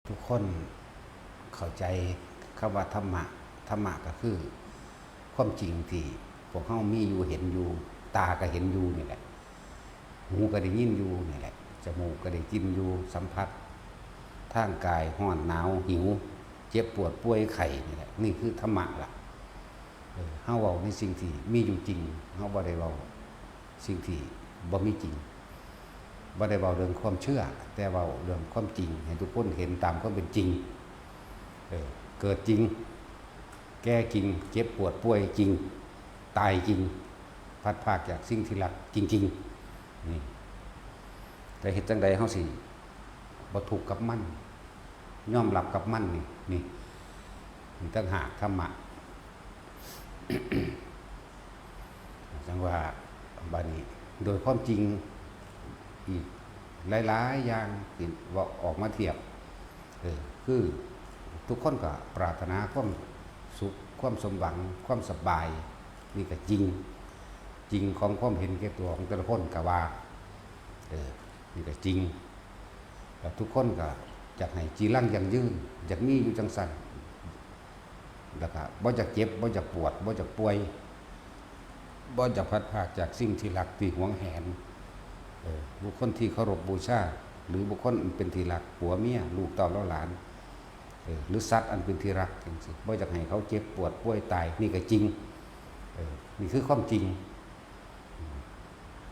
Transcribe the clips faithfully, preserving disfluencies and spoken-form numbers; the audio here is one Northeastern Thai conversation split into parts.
ทุกคนเข้าใจคำว่าธรรมะ ธรรมะก็คือความจริงที่พวกเฮามีอยู่เห็นอยู่ ตาก็เห็นอยู่นี่แหละ หูก็ได้ยินอยู่นี่แหละ จมูกก็ได้กลิ่นอยู่ สัมผัสทางกาย ร้อน หนาว หิว เจ็บปวด ป่วย ไข้นี่แหละ นี่คือธรรมะล่ะ เออ เฮาเว้าในสิ่งที่มีอยู่จริง เฮาบ่ได้เว้าสิ่งที่บ่มีจริง บ่ได้เว้าเรื่องความเชื่อ แต่เว้าเรื่องความจริง ให้ทุกคนเห็นตามความเป็นจริง เออ เกิดจริง แก่จริง เจ็บปวดป่วยจริง ตายจริง พลัดพรากจากสิ่งที่รักจริงๆ นี่ แต่เฮ็ดจั่งใดเฮาสิบ่ทุกข์กับมัน ยอมรับกับมันนี่ นี่ นี่ต่างหากธรรมะ จั่งว่าบัดนี้ โดยความจริงอีกหลายๆ อย่างที่เว้าออกมาเทียบ เออ คือทุกคนก็ปรารถนาความสุข ความสมหวัง ความสบาย นี่ก็จริง จริงของความเห็นแก่ตัวของแต่ละคนก็ว่า เออ นี่ก็จริง แล้วทุกคนก็อยากให้จีรังยั่งยืน อยากมีอยู่จั่งซั้น แล้วก็บ่อยากเจ็บ บ่อยากปวด บ่อยากป่วย บ่อยากพลัดพรากจากสิ่งที่รักที่หวงแหน เออ บุคคลที่เคารพบูชา หรือบุคคลอันเป็นที่รัก ผัวเมีย ลูกเต้าเหล่าหลาน เออ หรือสัตว์อันเป็นที่รักจั่งซี้ บ่อยากให้เขาเจ็บปวดป่วยตาย นี่ก็จริง เออ นี่คือความจริง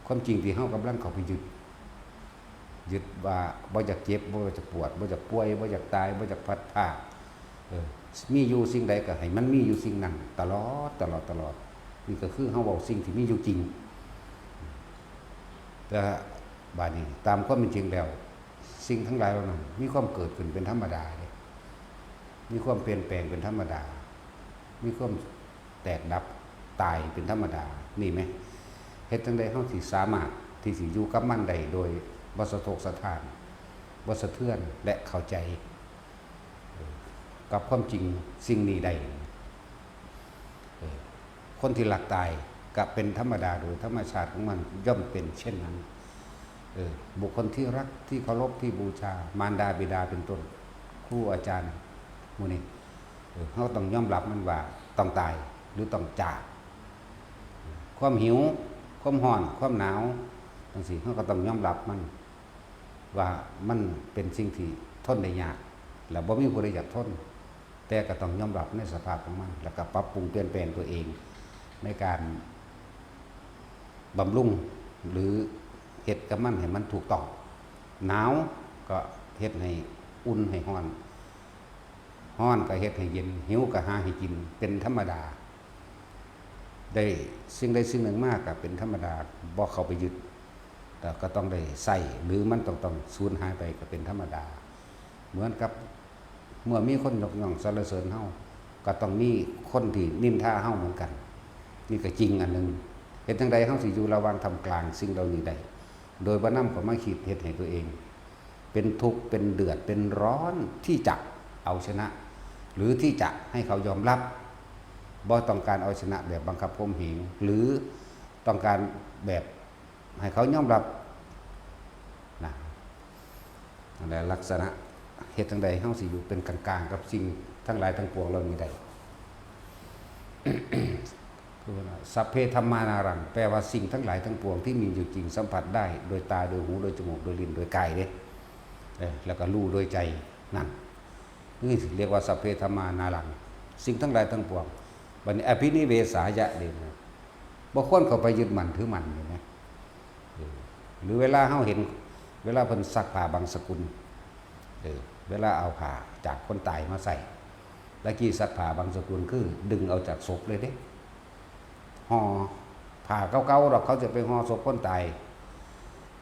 ความจริงที่เฮากำลังเข้าไปยึด ยึดว่าบ่อยากเจ็บ บ่อยากปวด บ่อยากป่วย บ่อยากตาย บ่อยากพลัดพราก เออ มีอยู่สิ่งใดก็ให้มันมีอยู่สิ่งนั้นตลอด ตลอด ตลอด นี่ก็คือเฮาเว้าสิ่งที่มีอยู่จริง แต่บาดนี้ตามความเป็นจริงแล้ว สิ่งทั้งหลายเหล่านั้นมีความเกิดขึ้นเป็นธรรมดาเด้ มีความเปลี่ยนแปลงเป็นธรรมดา มีความแตกดับตายเป็นธรรมดา นี่แหม เฮ็ดจั่งใดเฮาสิสามารถที่สิอยู่กับมันได้โดยบ่สะทกสะท้าน บ่สะเทือน และเข้าใจ เอ่อ กับความจริงสิ่งนี้ได้ เอ่อ คนที่รักตายก็เป็นธรรมดาโดยธรรมชาติของมันย่อมเป็นเช่นนั้น เอ่อ บุคคลที่รักที่เคารพที่บูชา มารดาบิดาเป็นต้น ครูอาจารย์หมู่นี้ เอ่อ เฮาต้องยอมรับมันว่าต้องตายหรือต้องจาก ความหิว ความร้อน ความหนาว จั่งซี้ เฮาก็ต้องยอมรับมัน ว่ามันเป็นสิ่งที่ทนได้ยาก และบ่มีผู้ใดอยากทน แต่ก็ต้องยอมรับในสภาพของมัน แล้วก็ปรับปรุงเปลี่ยนแปลงตัวเอง ในการบำรุง หรือเฮ็ดกับมันให้มันถูกต้อง หนาวก็เฮ็ดให้อุ่นให้ร้อน ร้อนก็เฮ็ดให้เย็น หิวก็หาให้กิน เป็นธรรมดา ได้สิ่งใดสิ่งหนึ่งมาก็เป็นธรรมดา บ่เข้าไปยึด แต่ก็ต้องได้ใช้ หรือมันต้อง ต้องสูญหายไปก็เป็นธรรมดา เหมือนกับเมื่อมีคนยกย่องสรรเสริญเฮา ก็ต้องมีคนที่นินทาเฮาเหมือนกัน นี่ก็จริงอันหนึ่ง เฮ็ดจั่งใดเฮาสิอยู่ระหว่างท่ามกลางสิ่งเหล่านี้ได้ โดยบ่นำเข้ามาคิดเฮ็ดให้ตัวเอง เป็นทุกข์ เป็นเดือด เป็นร้อน ที่จะเอาชนะ หรือที่จะให้เขายอมรับ บ่ต้องการเอาชนะแบบบังคับข่มเหง หรือต้องการแบบให้เขายอมรับ นะ นั่นแหละลักษณะ เฮ็ดจั่งใดเฮาสิอยู่เป็นกลางๆ กับสิ่งทั้งหลายทั้งปวงเหล่านี้ได้ คือว่า สัพเพธัมมานารัง แปลว่าสิ่งทั้งหลายทั้งปวงที่มีอยู่จริงสัมผัสได้ โดยตา โดยหู โดยจมูก โดยลิ้น โดยกายเด้ เออ แล้วก็รู้โดยใจ นั่น นี่เรียกว่าสัพเพธัมมานารัง สิ่งทั้งหลายทั้งปวง บัดนี้อภินิเวสายะเด้นะ บ่ควรเข้าไปยึดมั่นถือมั่นอยู่นะ เออ หรือเวลาเฮาเห็น เวลาเพิ่นซักผ้าบังสกุล เออ เวลาเอาผ้าจากคนตายมาใส่ ตะกี้ซักผ้าบังสกุลคือดึงเอาจากศพเลยเด้ ห่อผ้าเก่าๆ ดอก เขาจะไปห่อศพคนตาย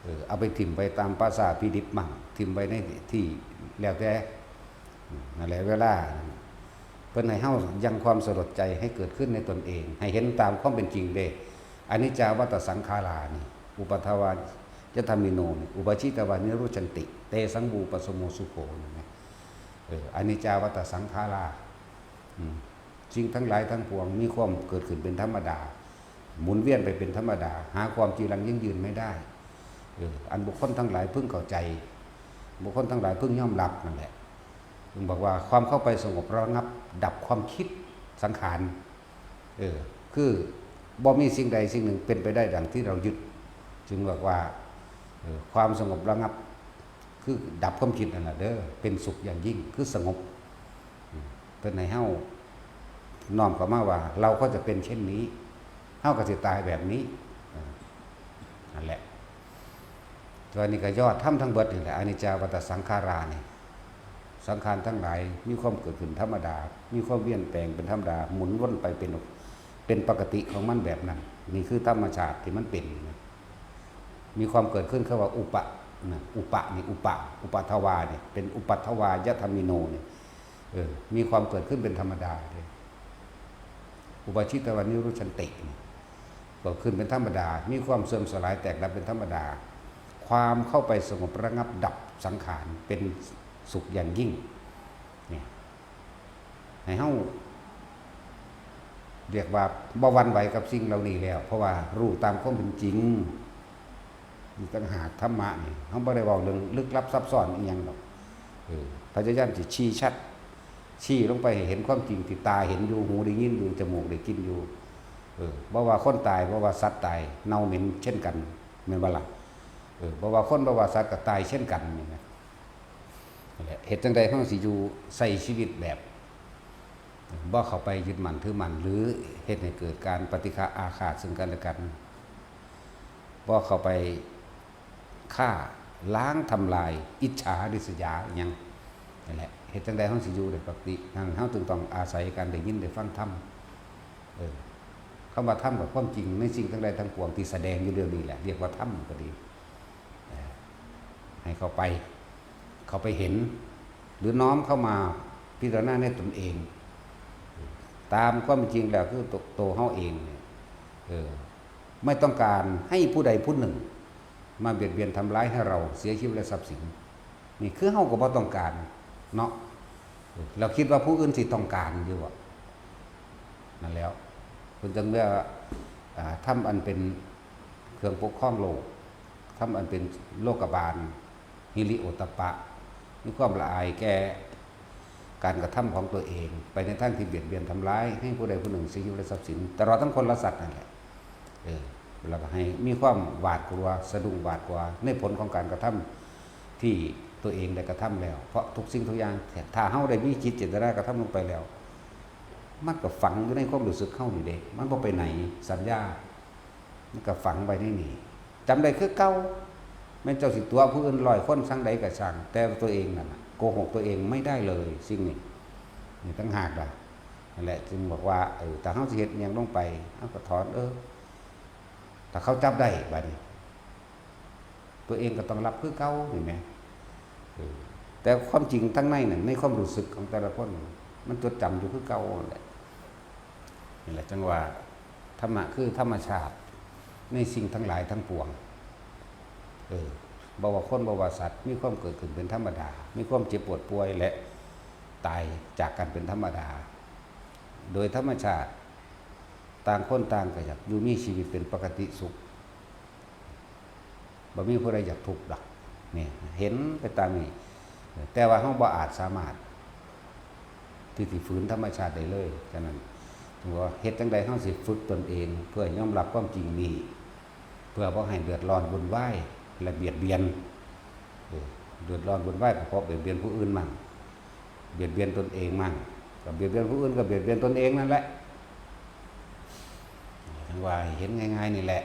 เออ เอาไปถิ่มไปตามป่าช้าพิดิบมั่ง ถิ่มไปในที่แล้วแต่ อืม นั่นแหละ เวลาเพิ่นให้เฮายังความสลดใจให้เกิดขึ้นในตนเอง ให้เห็นตามความเป็นจริงเด้ อนิจจาวัตตสังขารานี่ อุปาทวา ยะธรรมิโนนี่ อุปาชิตวานิรุชชันติ เตสัง วูปสมโม สุโข นั่นนะ เออ อนิจจาวัตตสังขารา อืม สิ่งทั้งหลายทั้งปวงมีความเกิดขึ้นเป็นธรรมดา หมุนเวียนไปเป็นธรรมดา หาความจีรังยั่งยืนไม่ได้ เออ อันบุคคลทั้งหลายพึงเข้าใจ บุคคลทั้งหลายพึงยอมรับนั่นแหละ จึงบอกว่าความเข้าไปสงบระงับดับความคิดสังขาร เออ คือบ่มีสิ่งใดสิ่งหนึ่งเป็นไปได้ดังที่เรายึด จึงบอกว่า เออ ความสงบระงับ คือดับความคิดนั่นแหละเด้อ เป็นสุขอย่างยิ่ง คือสงบ อืม เพิ่นให้เฮาน้อมเข้ามาว่า เราก็จะเป็นเช่นนี้ เฮาก็สิตายแบบนี้ เออ นั่นแหละ ตัวนี้ก็ยอดธรรมทั้งเบิดนี่แหละ อนิจจาวัฏฏสังขารานี่ สังขารทั้งหลายมีความเกิดขึ้นธรรมดา มีความเวียนแปลงเป็นธรรมดา หมุนวนไปเป็น เป็นปกติของมันแบบนั้น นี่คือธรรมชาติที่มันเป็นนะ มีความเกิดขึ้น เขาว่าอุปะ นะ อุปะนี่ อุปะ อุปัทวานี่ เป็นอุปัทวายธรรมิโนนี่ เออ มีความเกิดขึ้นเป็นธรรมดาเลย อุปาชิตวานิรุชชันตินี่ เกิดขึ้นเป็นธรรมดา มีความเสื่อมสลายแตกดับเป็นธรรมดา ความเข้าไปสงบระงับดับสังขารเป็นสุขอย่างยิ่ง เนี่ย ให้เฮาเรียกว่าบ่หวั่นไหวกับสิ่งเหล่านี้แล้ว เพราะว่ารู้ตามความเป็นจริง นี่ต่างหากธรรมะนี่ เฮาบ่ได้เว้าเรื่องลึกลับซับซ้อนอีหยังดอก เออ พยายามสิชี้ชัด ชี้ลงไปให้เห็นความจริงที่ตาเห็นอยู่ หูได้ยินอยู่ จมูกได้กลิ่นอยู่ เออ บ่ว่าคนตาย บ่ว่าสัตว์ตาย เน่าเหม็นเช่นกัน แม่นบ่ล่ะ เออ บ่ว่าคน บ่ว่าสัตว์ก็ตายเช่นกันนี่นะ นั่นแหละ เฮ็ดจั่งใดเฮาสิอยู่ใช้ชีวิตแบบ บ่เข้าไปยึดมั่นถือมั่น หรือเฮ็ดให้เกิดการปฏิฆะอาฆาตซึ่งกันและกัน บ่เข้าไปฆ่าล้างทำลายอิจฉาริษยาอิหยัง นั่นแหละ เฮ็ดจั่งใดเฮาสิอยู่ได้ปกติ นั่นเฮาจึงต้องอาศัยการได้ยินได้ฟังธรรม เออ คำว่าธรรมกับความจริงในสิ่งทั้งหลายทั้งปวงที่แสดงอยู่เดี๋ยวนี้แหละ เรียกว่าธรรมก็ดี เออ ให้เข้าไป เข้าไปเห็น หรือน้อมเข้ามาพิจารณาในตนเอง ตามความจริงแล้วคือตัว ตัวเฮาเองเนี่ย เออ ไม่ต้องการให้ผู้ใดผู้หนึ่ง มาเบียดเบียนทำร้ายให้เราเสียชีวิตและทรัพย์สิน นี่คือเฮาก็บ่ต้องการเนาะ เออ เราคิดว่าผู้อื่นสิต้องการอยู่บ่ นั่นแหล้ว เพิ่นจั่งว่า อ่า ธรรมอันเป็นเครื่องปกครองโลก ธรรมอันเป็นโลกบาล ฮิริโอตตัปปะ มีความละอายแก่การกระทำของตัวเอง ไปในทางที่เบียดเบียนทำร้ายให้ผู้ใดผู้หนึ่งเสียชีวิตและทรัพย์สิน ตลอดทั้งคนและสัตว์นั่นแหละ เออ แล้วก็ให้มีความหวาดกลัว สะดุ้งหวาดกลัวในผลของการกระทำที่ตัวเองได้กระทำแล้ว เพราะทุกสิ่งทุกอย่าง ถ้าเฮาได้มีจิตเจตนากระทำลงไปแล้ว มันก็ฝังอยู่ในความรู้สึกเฮานี่เด้ มันบ่ไปไหน สัญญา มันก็ฝังไว้ในนี่ จำได้คือเก่า แม่นเจ้าสิตั๋วผู้อื่นร้อยคนซั้งใดก็ช่าง แต่ตัวเองนั่นน่ะ โกหกตัวเองไม่ได้เลย สิ่งนี้ นี่ต่างหากล่ะ นั่นแหละ จึงบอกว่า เออ ถ้าเฮาสิเฮ็ดอิหยังลงไป เฮาก็ถอน เออ ถ้าเขาจับได้บัดนี้ ตัวเองก็ต้องรับคือเก่า เห็นไหม เออ แต่ความจริงทั้งในนั่น ในความรู้สึกของแต่ละคน มันจดจำอยู่คือเก่านั่นแหละ นี่แหละจั่งว่า ธรรมะคือธรรมชาติ ในสิ่งทั้งหลายทั้งปวง เออ บ่ว่าคน บ่ว่าสัตว์ มีความเกิดขึ้นเป็นธรรมดา มีความเจ็บปวดป่วยและตายจากกันเป็นธรรมดา โดยธรรมชาติ ต่างคนต่างก็อยากอยู่มีชีวิตเป็นปกติสุข บ่มีผู้ใดอยากทุกข์ดอก นี่ เห็นไปตามนี้ แต่ว่าเฮาบ่อาจสามารถที่สิฝืนธรรมชาติได้เลย ฉะนั้น ถึงว่าเฮ็ดจั่งใดเฮาสิฝึกตนเอง เพื่อยอมรับความจริงนี้ เพื่อบ่ให้เดือดร้อนวุ่นวาย และเบียดเบียน เออ เดือดร้อนวุ่นวายก็เพราะเบียดเบียนผู้อื่นมั่ง เบียดเบียนตนเองมั่ง ก็เบียดเบียนผู้อื่นก็เบียดเบียนตนเองนั่นแหละ จั่งว่าเห็นง่ายๆนี่แหละ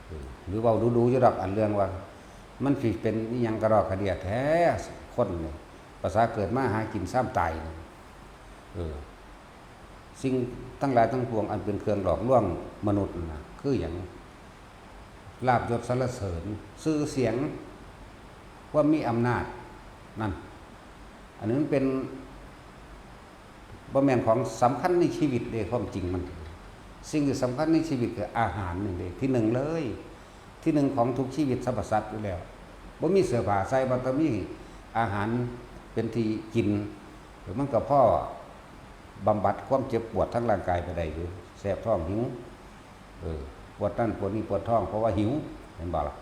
เออ หรือเว้าดูๆอยู่ดอก อันเรื่องว่า มันสิเป็นอิหยังกระดอกกระเดียแท้ คนนี่ ภาษาเกิดมาหากินซ้ำตายนี่ เออ สิ่งทั้งหลายทั้งปวงอันเป็นเครื่องหลอกลวงมนุษย์น่ะ คือหยัง ลาภยศสรรเสริญ ชื่อเสียง ความมีอำนาจ นั่น อันนี้มันเป็น บ่แม่นของสำคัญในชีวิตเด้ ความจริงมัน สิ่งที่สำคัญในชีวิตคืออาหารนี่เด้ ที่หนึ่งเลย ที่หนึ่งของทุกชีวิตสรรพสัตว์อยู่แล้ว บ่มีเสื้อผ้าใส่ บ่ต้องมีอาหารเป็นที่กิน มันก็พอบำบัดความเจ็บปวดทางร่างกายไปได้อยู่ แสบท้อง หิว เออ ปวดนั่นปวดนี่ ปวดท้อง เพราะว่าหิว เห็นบ่ล่ะ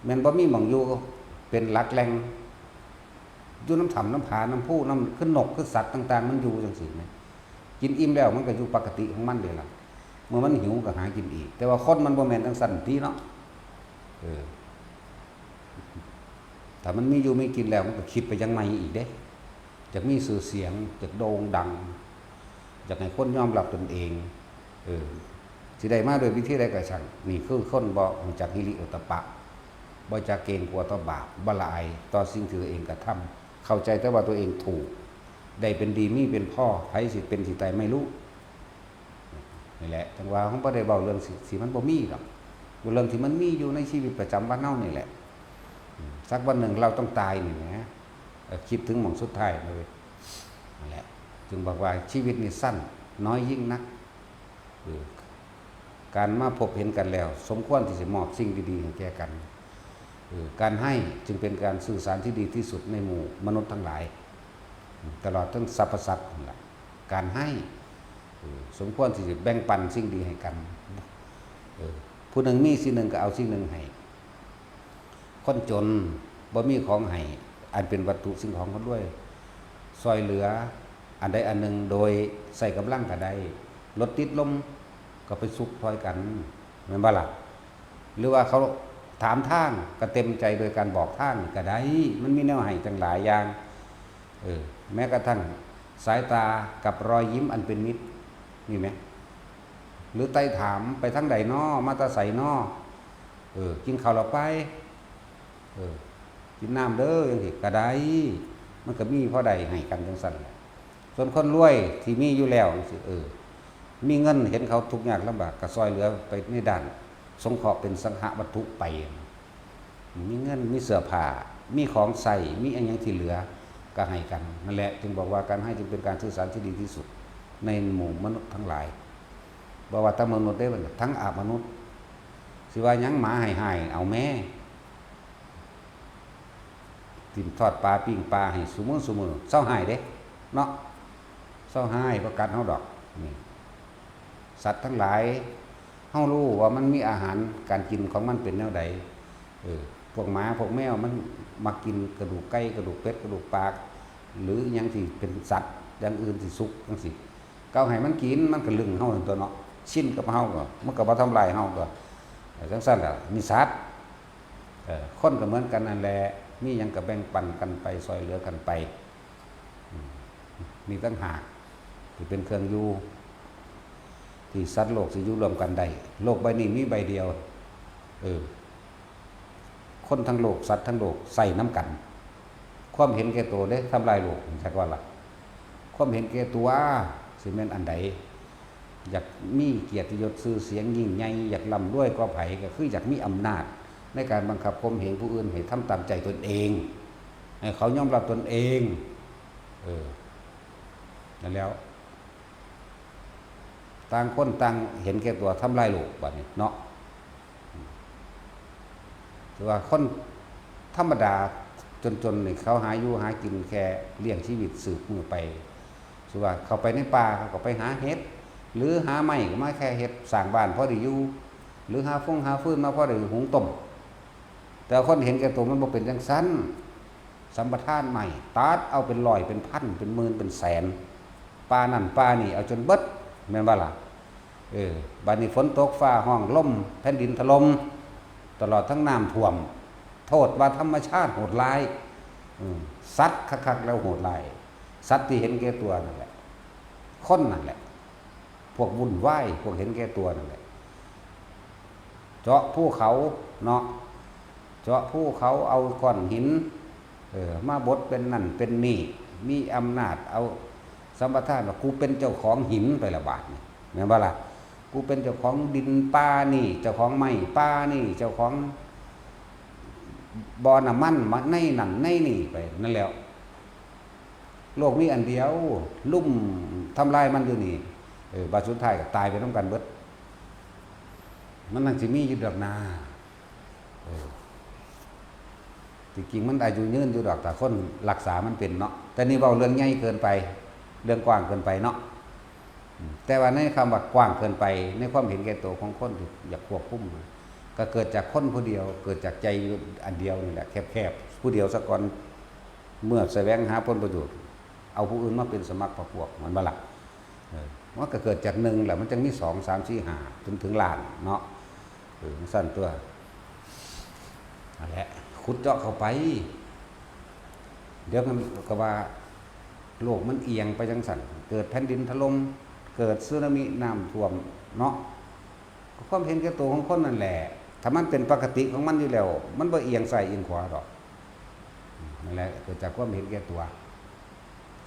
แม่นบ่มีหม่องอยู่เป็นหลักแหล่ง อยู่นำถ้ำนำผานำภูนำ คือนกคือสัตว์ต่างๆ มันอยู่จั่งซี้แหม กินอิ่มแล้วมันก็อยู่ปกติของมันเด้ล่ะ เมื่อมันหิวก็หากินอีก แต่ว่าคนมันบ่แม่นจั่งซั้นติเนาะ เออ ถ้ามันมีอยู่มีกินแล้วมันก็คิดไปยังใหม่อีกเด้ อยากมีชื่อเสียง อยากโด่งดัง อยากให้คนยอมรับตนเอง เออ สิได้มาด้วยวิธีใดก็ช่าง นี่คือคนบ่รู้จักฮิริโอตตัปปะ บ่จักเกรงกลัวต่อบาป บ่ละอายต่อสิ่งที่ตัวเองกระทำ เข้าใจแต่ว่าตัวเองถูก ได้เป็นดีมีเป็นพอ ไผสิเป็นสิตายไม่รู้ นี่แหละ จั่งว่าเฮาบ่ได้เว้าเรื่องสิ สิมันบ่มีดอก เรื่องที่มันมีอยู่ในชีวิตประจำวันเฮานี่แหละ อืม สักวันหนึ่งเราต้องตายนี่แหม เอ่อ คิดถึงหม่องสุดท้ายเลย นั่นแหละ จึงบอกว่าชีวิตนี่สั้น น้อยยิ่งนัก เออ การมาพบเห็นกันแล้ว สมควรที่จะมอบสิ่งดีๆ ให้แก่กัน เออ การให้จึงเป็นการสื่อสารที่ดีที่สุดในหมู่มนุษย์ทั้งหลาย ตลอดทั้งสรรพสัตว์นั่นแหละ การให้ เออ สมควรที่จะแบ่งปันสิ่งดีให้กัน เออ ผู้หนึ่งมีสิ่งหนึ่งก็เอาสิ่งหนึ่งให้ คนจนบ่มีของให้ อันเป็นวัตถุสิ่งของคนรวย ซ่อยเหลืออันใดอันหนึ่งโดยใช้กำลังก็ได้ รถติดลมก็ไปซุกซอยกัน แม่นบ่ล่ะ หรือว่าเขาถามทางก็เต็มใจโดยการบอกทางก็ได้ มันมีแนวให้ตั้งหลายอย่าง เออ แม้กระทั่งสายตากับรอยยิ้มอันเป็นมิตร มีไหม หรือไต่ถาม "ไปทางใดน้อ มาแต่ไสน้อ เออ กินข้าวแล้วไป เออ กินน้ำเด้อ" จั่งซี้ก็ได้ มันก็มีพอได้ให้กันจั่งซั้นแหละ ส่วนคนรวยที่มีอยู่แล้วจั่งซี้ เออ มีเงินเห็นเขาทุกข์ยากลำบากก็ซ่อยเหลือไปในด้านสงเคราะห์เป็นสังหวัตถุไป มีเงิน มีเสื้อผ้า มีของใช้ มีอันหยังที่เหลือก็ให้กัน นั่นแหละ จึงบอกว่าการให้จึงเป็นการสื่อสารที่ดีที่สุดในหมู่มนุษย์ทั้งหลาย บ่ว่าแต่มนุษย์เด้ ทั้งอมนุษย์ สิว่าหยังหมาฮ้ายๆ เอาแม่ ถิ่มทอดปลาปิ้งปลาให้ซุมื้อซุมื้อ เซาฮ้ายเด้ เนาะ เซาฮ้าย บ่กัดเฮาดอก นี่ สัตว์ทั้งหลาย เฮารู้ว่ามันมีอาหารการกินของมันเป็นแนวใด เออ พวกหมาพวกแมวมันมักกินกระดูกไก่ กระดูกเป็ด กระดูกปลา หรืออิหยังที่เป็นสัตว์อย่างอื่นที่สุกจั่งซี้ ก็เอาให้มันกิน มันก็ลึงเฮาหั่นตั๊วเนาะ ชินกับเฮาก็ มันก็บ่ทำลายเฮาตั๊ว เออ จั่งซั้นแหละ มีสัตว์ เออ คนก็เหมือนกันนั่นแหละ มีหยังก็แบ่งปันกันไป ซ่อยเหลือกันไป อืม นี่ต่างหากที่เป็นเครื่องอยู่ ที่สัตว์โลกสิอยู่ร่วมกันได้ โลกใบนี้มีใบเดียว เออ คนทั้งโลก สัตว์ทั้งโลกใช้นำกัน ความเห็นแก่ตัวเด้ทำลายโลก จักว่าล่ะ ความเห็นแก่ตัวสิแม่นอันใด อยากมีเกียรติยศชื่อเสียงยิ่งใหญ่ อยากร่ำรวยกว่าไผ ก็คืออยากมีอำนาจในการบังคับข่มเหงผู้อื่นให้ทำตามใจตนเอง ให้เขายอมรับตนเอง เออ นั่นแล้ว ต่างคนต่างเห็นแก่ตัวทำลายโลกบัดนี้เนาะ ถือว่าคนธรรมดาจนๆ นี่เขาหาอยู่หากินแค่เลี้ยงชีวิตสืบมื้อไป ถือว่าเข้าไปในป่าเขาก็ไปหาเห็ด หรือหาไม้ก็มาแค่เฮ็ดสร้างบ้านพอได้อยู่ หรือหาฟงหาฟืนมาพอได้หุงต้ม แต่คนเห็นแก่ตัวมันบ่เป็นจั่งซั้น สัมปทานไม้ ตัดเอาเป็นร้อยเป็นพันเป็นหมื่นเป็นแสน ป่านั่นป่านี่เอาจนเบิด แม่นบ่ล่ะ เออ บัดนี้ฝนตกฟ้าฮ้อง ลมแผ่นดินถล่ม ตลอดทั้งน้ำท่วม โทษว่าธรรมชาติโหดร้าย อืม สัตว์คักๆ แล้วโหดร้าย สัตว์ที่เห็นแก่ตัวนั่นแหละ คนนั่นแหละ พวกวุ่นวาย พวกเห็นแก่ตัวนั่นแหละ เจาะภูเขาเนาะ เจาะภูเขา เอาก้อนหิน เออ มาบดเป็นนั่นเป็นนี่ มีอำนาจ เอาสัมปทานว่า "กูเป็นเจ้าของหิน" ไปละบาดนี่ แม่นบ่ล่ะ "กูเป็นเจ้าของดินป่านี่ เจ้าของไม้ป่านี่ เจ้าของบ่อน้ำมันมาในนั่นในนี่" ไปนั่นแหล้ว โลกมีอันเดียว ลุ่มทำลายมันอยู่นี่ เออ บาดสุดท้ายก็ตายไปนำกันเบิด มันนั่นสิมีอยู่ดอกนา เออ ที่จริงมันอายุยืนอยู่ดอก ถ้าคนรักษามันเป็นเนาะ แต่นี่เว้าเรื่องใหญ่เกินไป เรื่องกว้างเกินไปเนาะ อืม แต่ว่าในคำว่ากว้างเกินไป ในความเห็นแก่ตัวของคนที่อยากควบคุม ก็เกิดจากคนผู้เดียว เกิดจากใจอยู่อันเดียวนี่แหละ แคบๆ ผู้เดียวซะก่อน เมื่อแสวงหาผลประโยชน์ เอาผู้อื่นมาเป็นสมัครพรรคพวก แม่นบ่ล่ะ เออ มันก็เกิดจากหนึ่งแหละ มันจั่งมีสอง สาม สี่ ห้า จนถึงล้านเนาะ เออ จั่งซั้นตั๊ว นั่นแหละ ขุดเจาะเข้าไป เดี๋ยวมันก็ว่า โลกมันเอียงไปจั่งซั้น เกิดแผ่นดินถล่ม เกิดสึนามิ น้ำท่วมเนาะ ความเห็นแก่ตัวของคนนั่นแหละ ถ้ามันเป็นปกติของมันอยู่แล้ว มันบ่เอียงซ้ายเอียงขวาดอก นั่นแหละ เกิดจากความเห็นแก่ตัว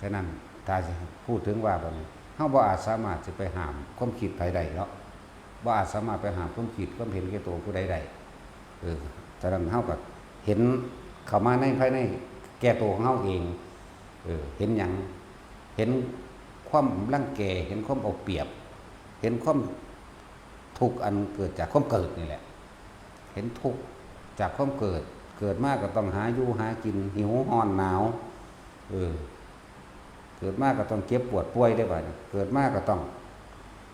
ฉะนั้น ถ้าสิพูดถึงว่าบัดนี้ เฮาบ่อาจสามารถสิไปห้ามความคิดไผได้เนาะ บ่อาจสามารถไปห้ามความคิดความเห็นแก่ตัวผู้ใดได้ เออ ฉะนั้นเฮาก็เห็นเข้ามาในภายในแก่ตัวของเฮาเอง เออ เห็นหยัง เห็นความรังแก เห็นความเอาเปรียบ เห็นความทุกข์อันเกิดจากความเกิดนี่แหละ เห็นทุกข์จากความเกิด เกิดมาก็ต้องหาอยู่หากิน หิว ร้อน หนาว เออ เกิดมาก็ต้องเจ็บปวดป่วยได้บัดนี้ เกิดมาก็ต้อง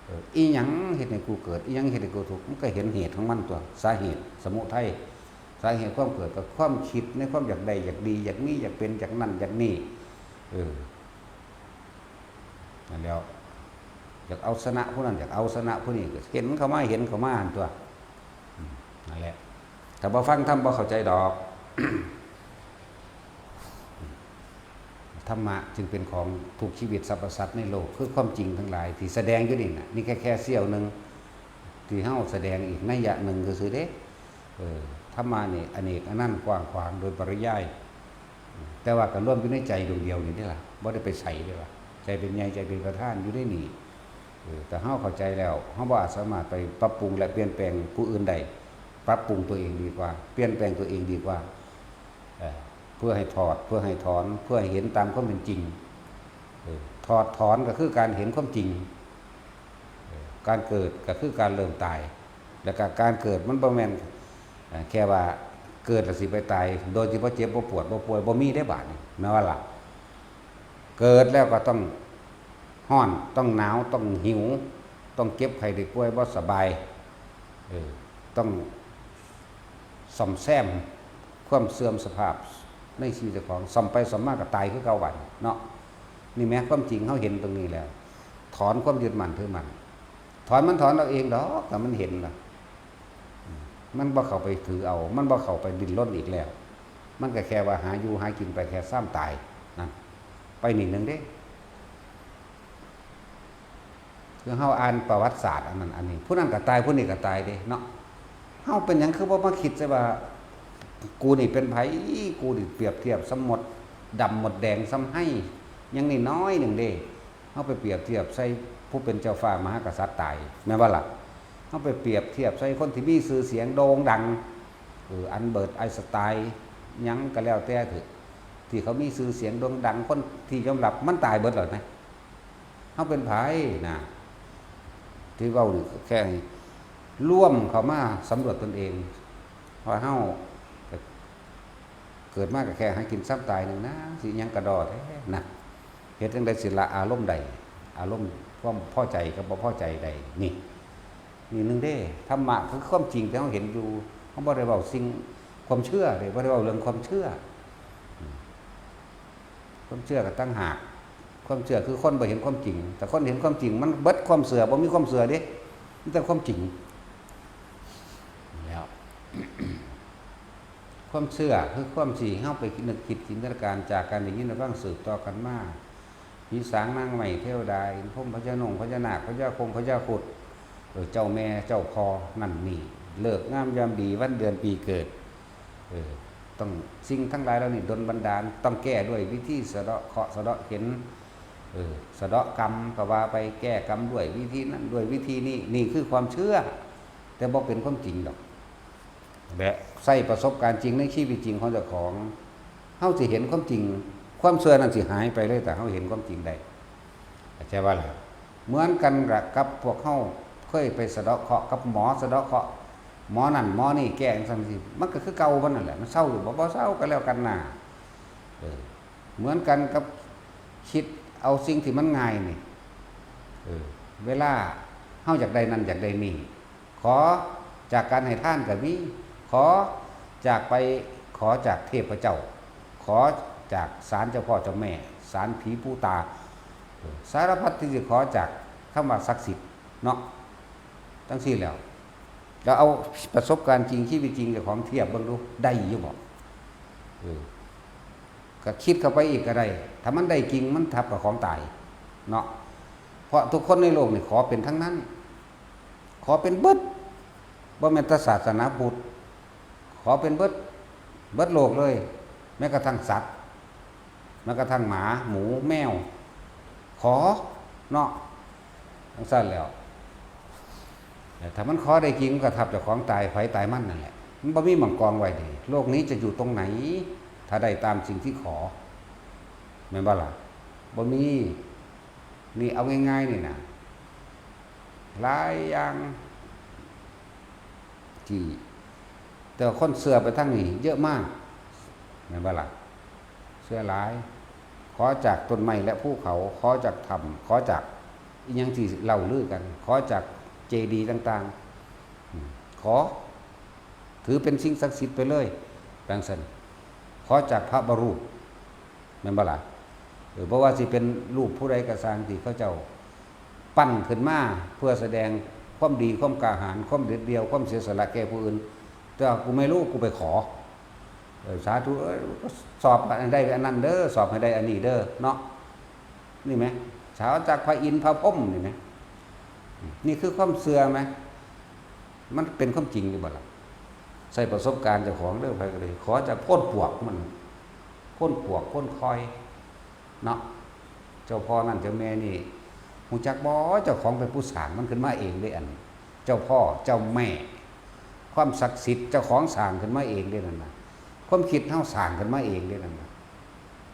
เออ อีหยังเฮ็ดให้กูเกิด อีหยังเฮ็ดให้กูทุกข์ มันก็เห็นเหตุของมันตั๊ว สาเหตุ สมุทัย สาเหตุความเกิดก็ความคิดในความอยากได้ อยากดี อยากมี อยากเป็น อยากนั่น อยากนี่ เออ นั่นแหล้ว อยากเอาชนะผู้นั้น อยากเอาชนะผู้นี้ ก็เห็นเข้ามา เห็นเข้ามาหั่นตั๊ว อืม นั่นแหละ ถ้าบ่ฟังธรรมบ่เข้าใจดอก ธรรมะจึงเป็นของทุกชีวิตสรรพสัตว์ในโลก คือความจริงทั้งหลายที่แสดงอยู่นี่น่ะ นี่แค่ แค่เสี้ยวหนึ่ง ที่เฮาแสดงอีกนัยยะหนึ่งซื่อๆเด้ เออ ธรรมะนี่อเนกอนันต์กว้างขวางโดยปริยาย แต่ว่าก็รวมอยู่ในใจดวงเดียวนี่เด้ล่ะ บ่ได้ไปไสเด้ล่ะ ใจเป็นใหญ่ ใจเป็นประธานอยู่ในนี่ เออ แต่เฮาเข้าใจแล้ว เฮาบ่อาจสามารถไปปรับปรุงและเปลี่ยนแปลงผู้อื่นได้ ปรับปรุงตัวเองดีกว่า เปลี่ยนแปลงตัวเองดีกว่า เอ่อ เพื่อให้ถอด เพื่อให้ถอน เพื่อให้เห็นตามความเป็นจริง เออ ถอดถอนก็คือการเห็นความจริง เออ การเกิดก็คือการเริ่มตาย แล้วก็การเกิดมันบ่แม่น เอ่อ แค่ว่าเกิดแล้วสิไปตาย โดยที่บ่เจ็บบ่ปวดบ่ป่วย บ่มีได้บาดนี้ แม่นว่าล่ะ เกิดแล้วก็ต้องร้อน ต้องหนาว ต้องหิว ต้องเจ็บไข้ได้ป่วยบ่สบาย เออ ต้องซ่อมแซมความเสื่อมสภาพในชีวิตเจ้าของ ซ่อมไปซ่อมมาก็ตายคือเก่าบัดนี้เนาะ นี่แหมความจริงเฮาเห็นตรงนี้แล้ว ถอนความยึดมั่นถือมั่น ถอนมันถอนเอาเองดอก ถ้ามันเห็นล่ะ มันบ่เข้าไปถือเอา มันบ่เข้าไปดิ้นรนอีกแล้ว มันก็แค่ว่าหาอยู่หากินไปแค่ซ้ำตายนั่น ไปนี่หนึ่งเด้ คือเฮาอ่านประวัติศาสตร์อันนั้นอันนี้ ผู้นั้นก็ตาย ผู้นี้ก็ตายเด้เนาะ เฮาเป็นหยังคือบ่มาคิดซะว่า กูนี่เป็นไผ กูนี่เปรียบเทียบสมมติดำหมดแดงซ้ำให้ ยังนี่น้อยหนึ่งเด้ เฮาไปเปรียบเทียบใส่ผู้เป็นเจ้าฟ้ามหากษัตริย์ตาย แม่นบ่ล่ะ เฮาไปเปรียบเทียบใส่คนที่มีชื่อเสียงโด่งดัง เออ อัลเบิร์ต ไอน์สไตน์ หยังก็แล้วแต่เถอะ ที่เขามีชื่อเสียงโด่งดัง คนที่ยอมรับ มันตายเบิดแล้วนะ เฮาเป็นไผนะ ที่เว้านี่แค่ให้รวมเข้ามาสำรวจตนเอง ว่าเฮาเกิดมาก็แค่หากินซ้ำตายหนึ่งนะ สิหยังกะด้อแท้นะ เฮ็ดจั่งใดสิละอารมณ์ใด อารมณ์ความพอใจกับบ่พอใจใด นี่ นี่หนึ่งเด้ ธรรมะคือความจริงที่เฮาเห็นอยู่ เฮาบ่ได้เว้าสิ่ง ความเชื่อเด้ บ่ได้เว้าเรื่องความเชื่อ อืม ความเชื่อก็ต่างหาก ความเชื่อคือคนบ่เห็นความจริง แต่คนเห็นความจริง มันเบิดความเชื่อ บ่มีความเชื่อเด้ มีแต่ความจริง แล้ว ความเชื่อคือความที่เฮาไปนึกคิดจินตนาการจากการได้ยินได้ฟังสืบต่อกันมา ผีสางนางไม้ เทวดา อินทร์พรหม พญานง พญานาค พญาคง พญาครุฑ เออ เจ้าแม่ เจ้าพ่อ นั่นนี่ ฤกษ์งามยามดี วันเดือนปีเกิด เออ ต้อง สิ่งทั้งหลายเหล่านี้ดลบันดาล ต้องแก้ด้วยวิธีสะเดาะเคราะห์ สะเดาะเข็ญ เออ สะเดาะกรรมก็ว่าไป แก้กรรมด้วยวิธีนั้น ด้วยวิธีนี้ นี่คือความเชื่อ แต่บ่เป็นความจริงดอก และใช้ประสบการณ์จริงในชีวิตจริงของเจ้าของ เฮาสิเห็นความจริง ความเชื่อนั้นสิหายไปเลย ถ้าเฮาเห็นความจริงได้ เข้าใจบ่ล่ะ เหมือนกันกับพวกเฮาเคยไปสะเดาะเคราะห์กับหมอ สะเดาะเคราะห์ หมอนั่นหมอนี่แก้จั่งซั้นจั่งซี้ มันก็คือเก่ามันนั่นแหละ มันเซาอยู่บ่ บ่เซาก็แล้วกันน่า เออ เหมือนกันกับคิดเอาสิ่งที่มันง่ายนี่ เออ เวลาเฮาอยากได้นั่นอยากได้นี่ ขอจากการให้ทานก็มี ขอจากไป ขอจากเทพเจ้า ขอ จากศาลเจ้าพ่อเจ้าแม่ ศาลผีปู่ตา เออ สารพัดที่สิขอจากคำว่าศักดิ์สิทธิ์เนาะ จั่งซี้แหล้ว แล้วเอาประสบการณ์จริงชีวิตจริงเจ้าของเทียบเบิ่งดู ได้อยู่บ่ เออ ก็คิดเข้าไปอีกก็ได้ ถ้ามันได้จริงมันทับกับของตายเนาะ เพราะทุกคนในโลกนี่ขอเป็นทั้งนั้น ขอเป็นเบิด บ่แม่นแต่ศาสนาพุทธ ขอเป็นเบิด เบิดโลกเลย แม้กระทั่งสัตว์ แม้กระทั่งหมา หมู แมว ขอเนาะ จั่งซั้นแหล้ว แต่ถ้ามันขอได้จริงมันก็ทับเจ้าของตาย ไผตายมันนั่นแหละ มันบ่มีหม่องกองไว้เด้ โลกนี้จะอยู่ตรงไหน ถ้าได้ตามสิ่งที่ขอ แม่นบ่ล่ะ บ่มี นี่เอาง่ายๆนี่นะ หลายอย่าง ที่ แต่ว่าคนเชื่อไปทางนี้เยอะมาก แม่นบ่ล่ะ เชื่อหลาย ขอจากต้นไม้และภูเขา ขอจากถ้ำ ขอจากอิหยังที่เล่าลือกัน ขอจากเจดีย์ต่างๆ อืม ขอ ถือเป็นสิ่งศักดิ์สิทธิ์ไปเลย จั่งซั้น ขอจากพระบรมรูป แม่นบ่ล่ะ เออ บ่ว่าสิเป็นรูปผู้ใดก็ซ่างที่เขาเจ้าปั้นขึ้นมาเพื่อแสดงความดี ความกล้าหาญ ความเด็ดเดี่ยว ความเสียสละแก่ผู้อื่น แต่ว่ากูไม่รู้ กูไปขอ เออ สาธุ เอ้ย สอบให้ได้อันนั้นเด้อ สอบให้ได้อันนี้เด้อ เนาะ นี่ไหม ขอจากพระอินทร์พระพรหมนี่ไหม นี่คือความเชื่อไหม มันเป็นความจริงหรือบ่ล่ะ ใช้ประสบการณ์เจ้าของเด้อ ไผก็ได้ ขอจากโพนปวกมัน โพนปวก โพนคอย เนาะ เจ้าพ่อนั่นเจ้าแม่นี่ ฮู้จักบ่ เจ้าของเป็นผู้สร้างมันขึ้นมาเองเด้อัน เจ้าพ่อ เจ้าแม่ ความศักดิ์สิทธิ์ เจ้าของสร้างขึ้นมาเองเด้นั่นน่ะ ความคิดเฮาสร้างขึ้นมาเองเด้นั่นน่ะ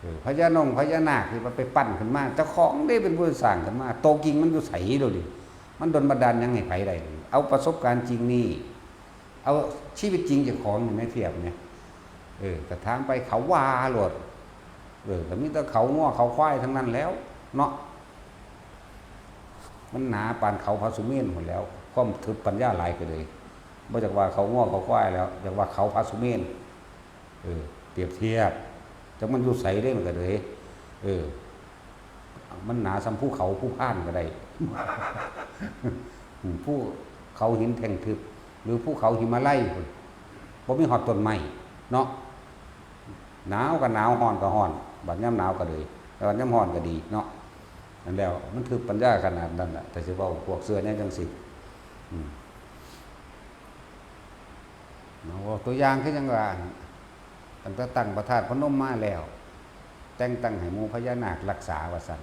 เออ พญานงพญานาคที่มันไปปั้นขึ้นมา เจ้าของเด้เป็นผู้สร้างขึ้นมา โตจริงมันอยู่ไสโดยนี่ มันดลบันดาลหยังให้ไผได้ เอาประสบการณ์จริงนี่ เอาชีวิตจริงเจ้าของนี่มาเทียบเนี่ย เออ กระถางไปเขาว่าโลด เออ ก็มีแต่เขางัวเขาควายทั้งนั้นแล้ว เนาะ มันหนาปานเขาพระสุเมรุพุ้นแหล้ว ความทึบปัญญาหลายก็เลย บ่อยากว่าเขางัวเขาควายแล้ว อยากว่าเขาพระสุเมรุ เออ เปรียบเทียบ จักมันอยู่ไสเด้มันก็เลย เออ มันหนาส่ำภูเขาภูพานก็ได้ ภูเขาหินแท่งทึบ หรือภูเขาหิมาลัยพุ้น บ่มีฮอดต้นไม้เนาะ หนาวก็หนาว ร้อนก็ร้อน บัดยามหนาวก็ดี บัดยามร้อนก็ดีเนาะ นั่นแหล้ว มันคือปัญญาขนาดนั้นน่ะ แต่สิเว้าพวกเชื่อแนวจั่งซี้ อืม เนาะ ยกตัวอย่างคือจั่งว่า ตั้งแต่ตั้งพระธาตุพนมมาแล้ว แต่งตั้งให้หมู่พญานาครักษาว่าซั่น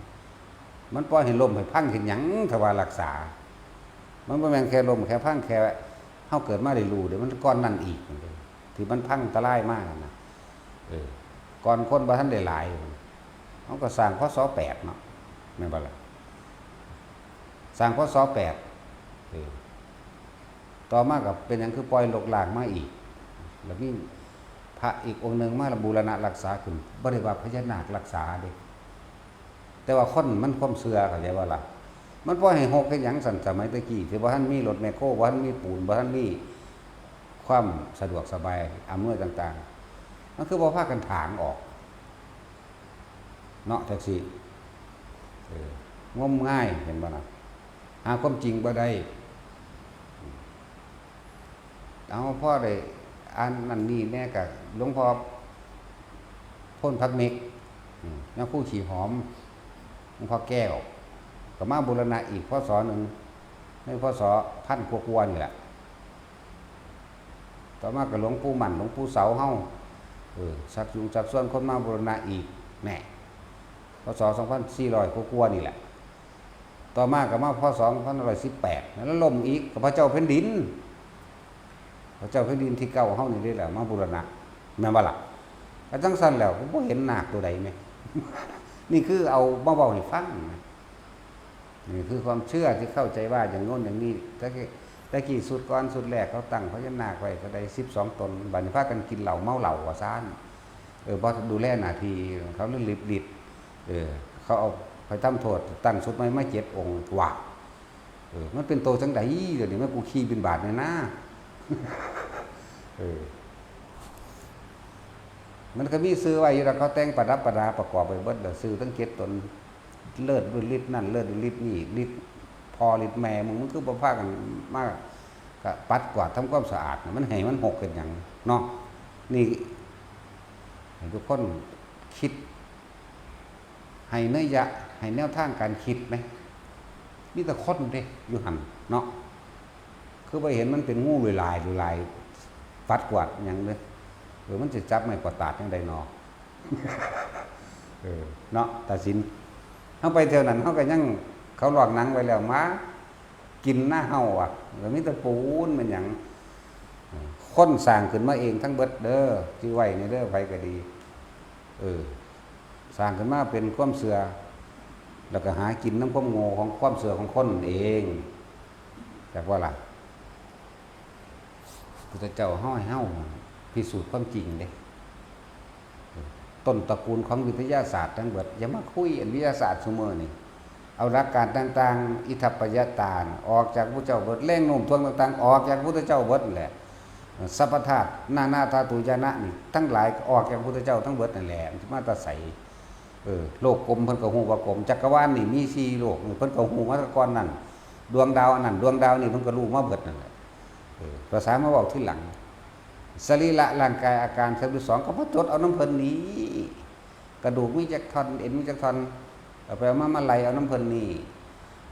มันปล่อยให้ล้มให้พังเฮ็ดหยัง ถ้าว่ารักษา มันบ่แม่นแค่ล้มแค่พัง แค่เฮาเกิดมาได้รู้เด้ มันก่อนนั้นอีก ที่มันพังทลายมานั่นน่ะ เออ ก่อนคนบ่ทันได้หลาย เฮาก็สร้าง พ.ศ. แปดเนาะ แม่นบ่ล่ะ สร้าง พ.ศ. แปด เออ ต่อมาก็เป็นหยังคือปล่อยรกร้างมาอีก แล้วมีพระอีกองค์หนึ่งมาบูรณะรักษาขึ้น บ่ได้ว่าพญานาครักษาเด้ แต่ว่าคนมันความเชื่อ เข้าใจบ่ล่ะ มันปล่อยให้ฮกเฮ็ดหยังซั่น สมัยตะกี้ที่บ่ทันมีรถแมคโคร บ่ทันมีปูน บ่ทันมีความสะดวกสบายอำนวยต่างๆ มันคือบ่พากันถางออก เนาะ จั่งซี้ เออ งมงาย เห็นบ่ล่ะ หาความจริงบ่ได้ เอา พอได้อ่านนั่นนี่แหน่ ก็หลวงพ่อโพนผักเม็ก อืม ยาคูขี้หอม หลวงพ่อแก้ว ก็มาบูรณะอีก พ.ศ. หนึ่ง ใน พ.ศ. พันกว่าๆนี่แหละ ต่อมาก็หลวงปู่มั่น หลวงปู่เสาเฮา เออ ชักจูงชักชวนคนมาบูรณะอีก แหน่ พ.ศ. สองพันสี่ร้อยกว่าๆนี่แหละ ต่อมาก็มา พ.ศ. สองพันห้าร้อยสิบแปด แล้วล้มอีก ก็พระเจ้าแผ่นดิน พระเจ้าแผ่นดินที่เก้าเฮานี่เด้แหละ มาบูรณะ แม่นบ่ล่ะ ก็จั่งซั้นแล้ว ก็บ่เห็นนาคตัวใดแหม นี่คือเอามาเว้าให้ฟังนะ นี่คือความเชื่อที่เข้าใจว่าอย่างโน้นอย่างนี้ แต่กี้ แต่กี้สุดก่อนสุดแรกเขาตั้งพญานาคไว้ก็ได้สิบสองตน บัดนี้พากันกินเหล้าเมาเหล้าว่าซั่น เออ บ่ดูแลหน้าที่ เขาเลยลิบหลีด เออ เขาเอาไปทำโทษ ตั้งสุดใหม่มาเจ็ดองค์ ว่า เออ มันเป็นโตจั่งใด เดี๋ยวนี้มันกูขี่บิณฑบาตเนี่ยนะ เออ มันก็มีชื่อไว้อยู่แล้ว เขาแต่งประดับประดาประกอบไปเบิดแล้ว ชื่อทั้งเจ็ดตน ฤๅฤๅฤทธิ์นั่น ฤๅฤๅฤทธิ์นี่ ฤๅพ่อฤๅแม่มึง มึงคือบ่พากันมา ก็ปัดกวาดทำความสะอาดน่ะ มันให้มันหกกันหยังเนาะ นี่ ให้ทุกคนคิด ให้นัยยะ ให้แนวทางการคิดไหม มีแต่คนเด้อยู่หั่นเนาะ คือไปเห็นมันเป็นงูลอยๆ ลอยๆ ปัดกวาดหยังเลย เออ มันจะจับไม้กวาดตาดจังใด๋เนาะ เออ เนาะ ตาสิน เฮาไปเที่ยวนั้น เฮาก็ยัง เขาลอกหนังไว้แล้ว มากินหน้าเฮาอ่ะ ก็มีแต่ปูน แม่นหยัง คนสร้างขึ้นมาเองทั้งเบิดเด้อ ที่ไว้นี่เด้อ ไผก็ดี เออ สร้างขึ้นมาเป็นความเชื่อ แล้วก็หากินนำความโง่ของความเชื่อของคนเอง จักว่าล่ะ พุทธเจ้าเฮาให้เฮาพิสูจน์ความจริงเด้ ต้นตระกูลของวิทยาศาสตร์ทั้งเบิด อย่ามาคุยอันวิทยาศาสตร์ซุมื้อนี่ เอาหลักการต่างๆ อิทัปปัจจยตาน่ะ ออกจากพุทธเจ้าเบิด แรงโน้มถ่วงต่างๆ ออกจากพุทธเจ้าเบิดนั่นแหละ สัพพธาตุ นานาธาตุญาณะนี่ ทั้งหลายก็ออกจากพุทธเจ้าทั้งเบิดนั่นแหละ มันสิมาแต่ไส เออ โลกกลมเพิ่นก็ฮู้ว่ากลม จักรวาลนี่มีสี่โลกนี่ เพิ่นก็ฮู้มาแต่ก่อนนั้น ดวงดาวอันนั้น ดวงดาวนี่ เพิ่นก็รู้มาเบิดนั่นแหละ เออ ภาษามาเว้าทีหลัง สรีระร่างกายอาการสามสิบสอง ก็มาจดเอานำเพิ่นนี่ กระดูกมีจักท่อน เอ็นมีจักท่อน เอาไปเอามา มาไล่เอานำเพิ่นนี่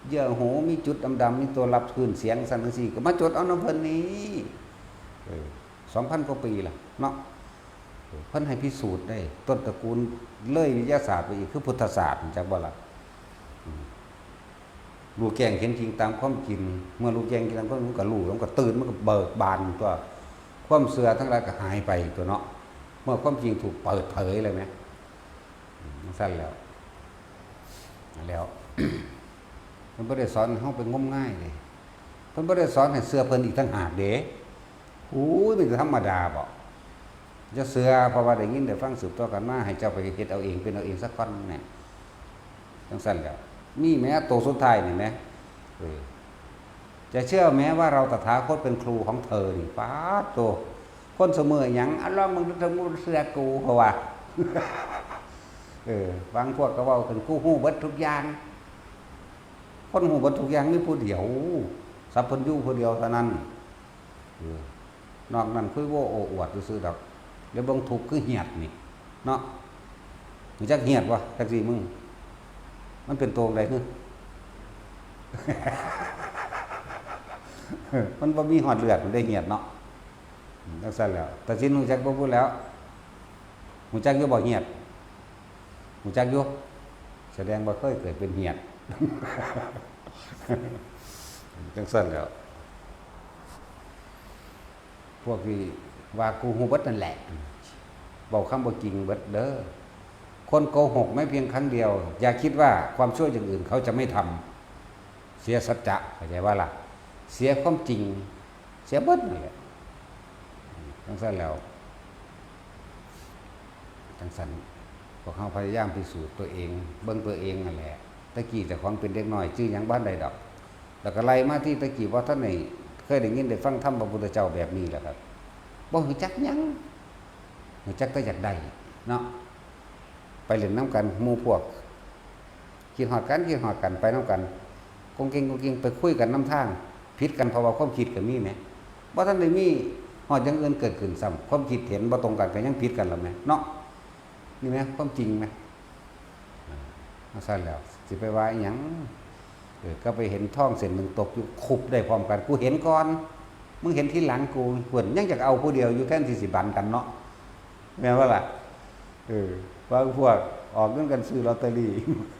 เยื่อหูมีจุดดำๆ มีตัวรับคลื่นเสียง ซั่นจั่งซี้ ก็มาจดเอานำเพิ่นนี่ เออ สองพันกว่าปีล่ะเนาะ เออ เพิ่นให้พิสูจน์ได้ ต้นตระกูลเลยวิทยาศาสตร์ไปอีก คือพุทธศาสตร์ จักบ่ล่ะ อืม รู้แจ้งเห็นจริงตามความจริง เมื่อรู้แจ้งจริงตามความจริง มันก็รู้ มันก็ตื่น มันก็เบิกบานตัว ความเชื่อทั้งหลายก็หายไปตัวเนาะ เมื่อความจริงถูกเปิดเผยเลยไหม อืม จั่งซั่นแล้ว แล้ว เพิ่นบ่ได้สอนให้เฮาไปงมงายเด้ เพิ่นบ่ได้สอนให้เชื่อเพิ่นอีกต่างหากเด้ โอ้ย มันจะธรรมดาบ่ จะเชื่อ เพราะว่าได้ยินได้ฟังสืบต่อกันมา ให้เจ้าไปเฮ็ดเอาเอง เป็นเอาเองซะก่อนแหน่ จั่งซั่นแหล้ว มีแหม โตสุดท้ายนี่แหม เออ จะเชื่อแม้ว่าเราตถาคตเป็นครูของเธอนี่ ป๊าดโต คนซุมื้อหยัง อ่ะ ลองมึงดู เธอบ่เชื่อกู เพราะว่า เออ บางพวกก็เว้าขึ้น กูฮู้เบิดทุกอย่าง คนฮู้เบิดทุกอย่างมีผู้เดียว สัพพัญญูผู้เดียวเท่านั้น เออ นอกนั้นคุยโว้โอ้อวดซื่อๆดอก เดี๋ยวเบิ่งทุกข์คือเหียดนี่ เนาะ รู้จักเหียดบ่ จักสิมึง มันเป็นโตจั่งใด๋ มันบ่มีฮอดเลือด มันได้เหียดเนาะ อืม จั่งซั่นแหล้ว ตาสินรู้จักบ่พู้นแหล้ว รู้จักอยู่บ่เหียด รู้จักอยู่ แสดงว่าเคยเกิดเป็นเหียด จั่งซั่นแหล้ว พวกที่ว่ากูฮู้เบิดนั่นแหละ เว้าคำบ่จริงเบิดเด้อ คนโกหกแม้เพียงครั้งเดียว อย่าคิดว่าความชั่วอย่างอื่นเขาจะไม่ทำ เสียสัจจะ เข้าใจบ่ล่ะ เสียความจริง เสียเบิดนั่นแหละ จั่งซั่นแหล้ว จั่งซั่น พวกเฮาพยายามพิสูจน์ตัวเอง เบิ่งตัวเองนั่นแหละ แต่กี้เจ้าของเป็นเด็กน้อย ชื่อหยังบ่ทันได้ดอก แล้วก็ไล่มาที่แต่กี้ บ่ทันได้เคยได้ยินได้ฟังธรรมพระพุทธเจ้าแบบนี้แหละครับ บ่รู้จักหยัง รู้จักแต่อยากได้เนาะ ไปเล่นนำกันหมู่พวก คิดฮอดกัน คิดฮอดกัน ไปนำกัน กงเกงกงเกง ไปคุยกันนำทาง ผิดกันเพราะว่าความคิดก็มีแหม บ่ทันได้มีฮอดอย่างอื่นเกิดขึ้นซ้ำ ความคิดเห็นบ่ตรงกันก็ยังผิดกันแล้วแหม เนาะ นี่แหม ความจริงแหม อ่า จั่งซั่นแหล้ว สิไปว่าอิหยัง เออ ก็ไปเห็นทองเส้นหนึ่งตกอยู่ คุบได้พร้อมกัน กูเห็นก่อน มึงเห็นทีหลังกู เพิ่นยังอยากเอาผู้เดียวอยู่ แทนที่สิบันกันเนาะ แม่นบ่ล่ะ เออ บางพวกออกเงินกันซื้อลอตเตอรี่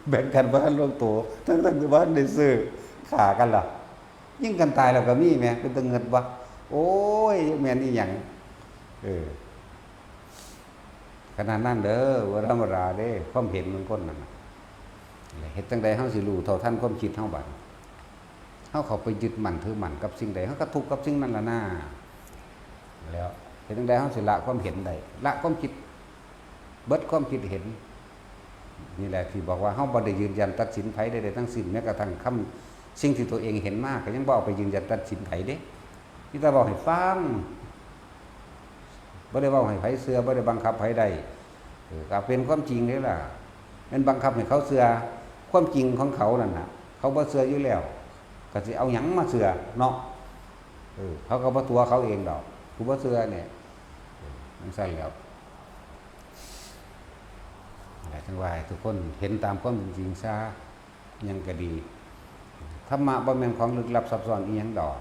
แบ่งกันบ่ทันลงโต ทั้งๆที่บ่ทันได้ซื้อ ฆ่ากันล่ะ ยิงกันตายแล้วก็มีแหม เป็นตาเงิดบ่ โอ้ย แม่นอีหยัง เออ ขนาดนั้นเด้อ บ่ธรรมดาเด้ ความเห็นของคนนั่นน่ะ เฮ็ดจั่งใด๋เฮาสิรู้เท่าทันความคิดเฮาบัด เฮาเข้าไปยึดมั่นถือมั่นกับสิ่งใด๋ เฮาก็ทุกข์กับสิ่งนั้นล่ะนา แล้วเฮ็ดจั่งใด๋เฮาสิละความเห็นได้ ละความคิด เบิดความคิดเห็น นี่แหละที่บอกว่าเฮาบ่ได้ยืนยันตัดสินไผใดๆทั้งสิ้น แม้กระทั่งคำ สิ่งที่ตัวเองเห็นมาก็ยังบ่เอาไปยืนยันตัดสินไผเด้ มีแต่เว้าให้ฟัง บ่ได้เว้าให้ไผเชื่อ บ่ได้บังคับไผได้ เออ ก็เป็นความจริงเด้ล่ะ แม่นบังคับให้เขาเชื่อความจริงของเขานั่นน่ะ เขาบ่เชื่ออยู่แล้ว ก็สิเอาหยังมาเชื่อเนาะ เออ เขาก็บ่ตั๋วเขาเองดอก ผู้บ่เชื่อเนี่ย เออ จั่งซั้นแหล้ว นั่นแหละ จั่งว่าให้ทุกคนเห็นตามความเป็นจริงซะ หยังก็ดี ธรรมะบ่แม่นของลึกลับซับซ้อนอิหยังดอก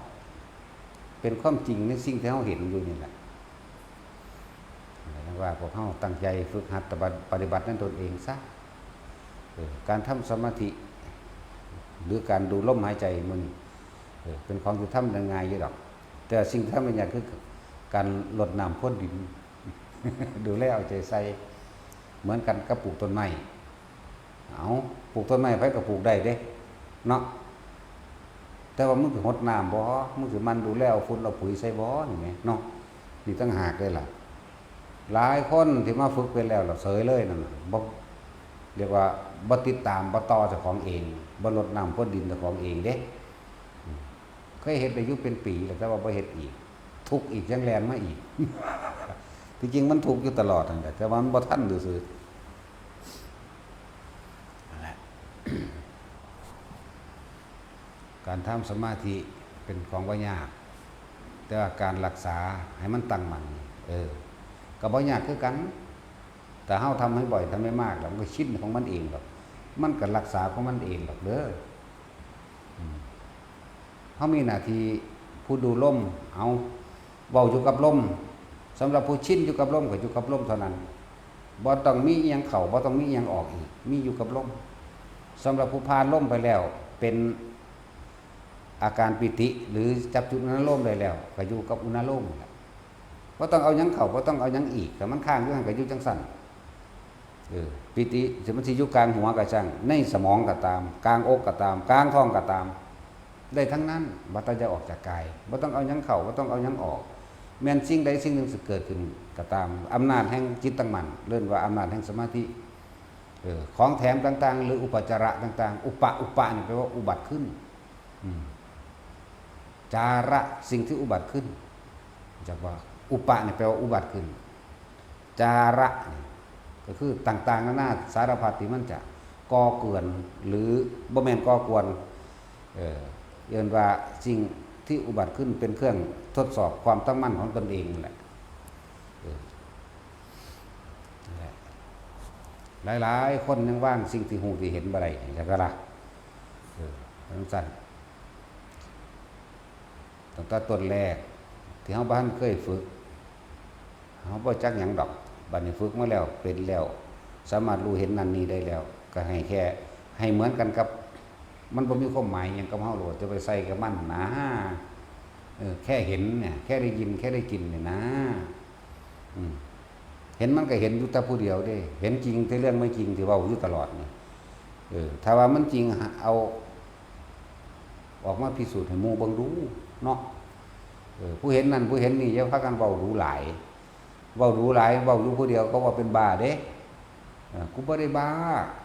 เป็นความจริงในสิ่งที่เราเห็นอยู่นี่แหละ จั่งว่าพวกเราตั้งใจฝึกหัดปฏิบัติในตนเองซะ เออ การทำสมาธิ หรือการดูลมหายใจมื้อนี้ เออ เป็นของที่ทำได้ง่ายอยู่ดอก แต่สิ่งที่ทำได้ยากคือการรดน้ำพรวนดิน ดูแลเอาใจใส่ เหมือนกันกับปลูกต้นไม้ เอา ปลูกต้นไม้ไผก็ปลูกได้เด้ เนาะ แต่ว่ามึงสิรดน้ำบ่ มึงสิหมั่นดูแลเอาฝุ่นเอาปุ๋ยใส่บ่ นี่แหมเนาะ นี่ต่างหากเด้ล่ะ หลายคนที่มาฝึกไปแล้วล่ะเสยเลยนั่นน่ะ บ่ เรียกว่าบ่ติดตาม บ่ต่อเจ้าของเอง บ่รดน้ำพรวนดินเจ้าของเองเด้ อืม เคยเฮ็ดได้อยู่เป็นปีแล้ว แต่ว่าบ่เฮ็ดอีก ทุกข์อีก ยังแล่นมาอีก ที่จริงมันทุกข์อยู่ตลอดนั่นแหละ แต่ว่ามันบ่ทันซื่อๆ นั่นแหละ การทำสมาธิเป็นของบ่ยาก แต่ว่าการรักษาให้มันตั้งมั่นนี่ เออ ก็บ่ยากคือกัน แต่เฮาทำให้บ่อย ทำให้มากแล้ว มันก็ชินของมันเองดอก มันก็รักษาของมันเองดอกเด้อ อืม เฮามีหน้าที่ผู้ดูลม เอา เว้าอยู่กับลม สำหรับผู้ชินอยู่กับลมก็อยู่กับลมเท่านั้น บ่ต้องมีอิหยังเข้า บ่ต้องมีอิหยังออกอีก มีอยู่กับลม สำหรับผู้ผ่านลมไปแล้ว เป็นอาการปีติ หรือจับจุดอุณาโลมได้แล้ว ก็อยู่กับอุณาโลมนั่นแหละ บ่ต้องเอาหยังเข้า บ่ต้องเอาหยังอีก ถ้ามันค้างอยู่หั่นก็อยู่จั่งซั้น เออ ปีติ สิมันสิอยู่กลางหัวก็ช่าง ในสมองก็ตาม กลางอกก็ตาม กลางท้องก็ตาม ได้ทั้งนั้น บ่ต้องจะออกจากกาย บ่ต้องเอาหยังเข้า บ่ต้องเอาหยังออก แม่นสิ่งใดสิ่งหนึ่งสิเกิดขึ้นก็ตาม อำนาจแห่งจิตตั้งมั่น เอิ้นว่าอำนาจแห่งสมาธิ เออ ของแถมต่างๆ หรืออุปจาระต่างๆ อุปะ อุปะนี่แปลว่าอุบัติขึ้น อืม จาระ สิ่งที่อุบัติขึ้น จักว่า อุปะนี่แปลว่าอุบัติขึ้น จาระนี่ก็คือต่างๆ นานาสารพัดที่มันจะก่อกวน หรือบ่แม่นก่อกวน เออ เอิ้นว่าสิ่งที่อุบัติขึ้นเป็นเครื่องทดสอบความตั้งมั่นของตนเองนั่นแหละ เออ นั่นแหละ หลายๆ คนยังวางสิ่งที่ฮู้ที่เห็นบ่ได้ จั่งซั้นล่ะ เออ จั่งซั้น ตั้งแต่ต้นแรก ที่เฮาบ่ทันเคยฝึก เฮาบ่จักหยังดอก บัดนี้ฝึกมาแล้ว เป็นแล้ว สามารถรู้เห็นนั่นนี่ได้แล้ว ก็ให้แค่ ให้เหมือนกันกับ มันบ่มีความหมายหยังกับเฮาโลด จะไปใส่กับมันนะ เออ แค่เห็นเนี่ย แค่ได้ยิน แค่ได้กลิ่นเนี่ยนะ อืม เห็นมันก็เห็นอยู่แต่ผู้เดียวเด้ เห็นจริงแต่เรื่องไม่จริงที่เว้าอยู่ตลอดนี่ เออ ถ้าว่ามันจริง เอาออกมาพิสูจน์ให้หมู่เบิ่งดูเนาะ เออ ผู้เห็นนั่นผู้เห็นนี่อย่าพากันเว้าดูหลาย เว้าดูหลาย เว้าอยู่ผู้เดียวก็ว่าเป็นบ้าเด้ เออ กูบ่ได้บ้า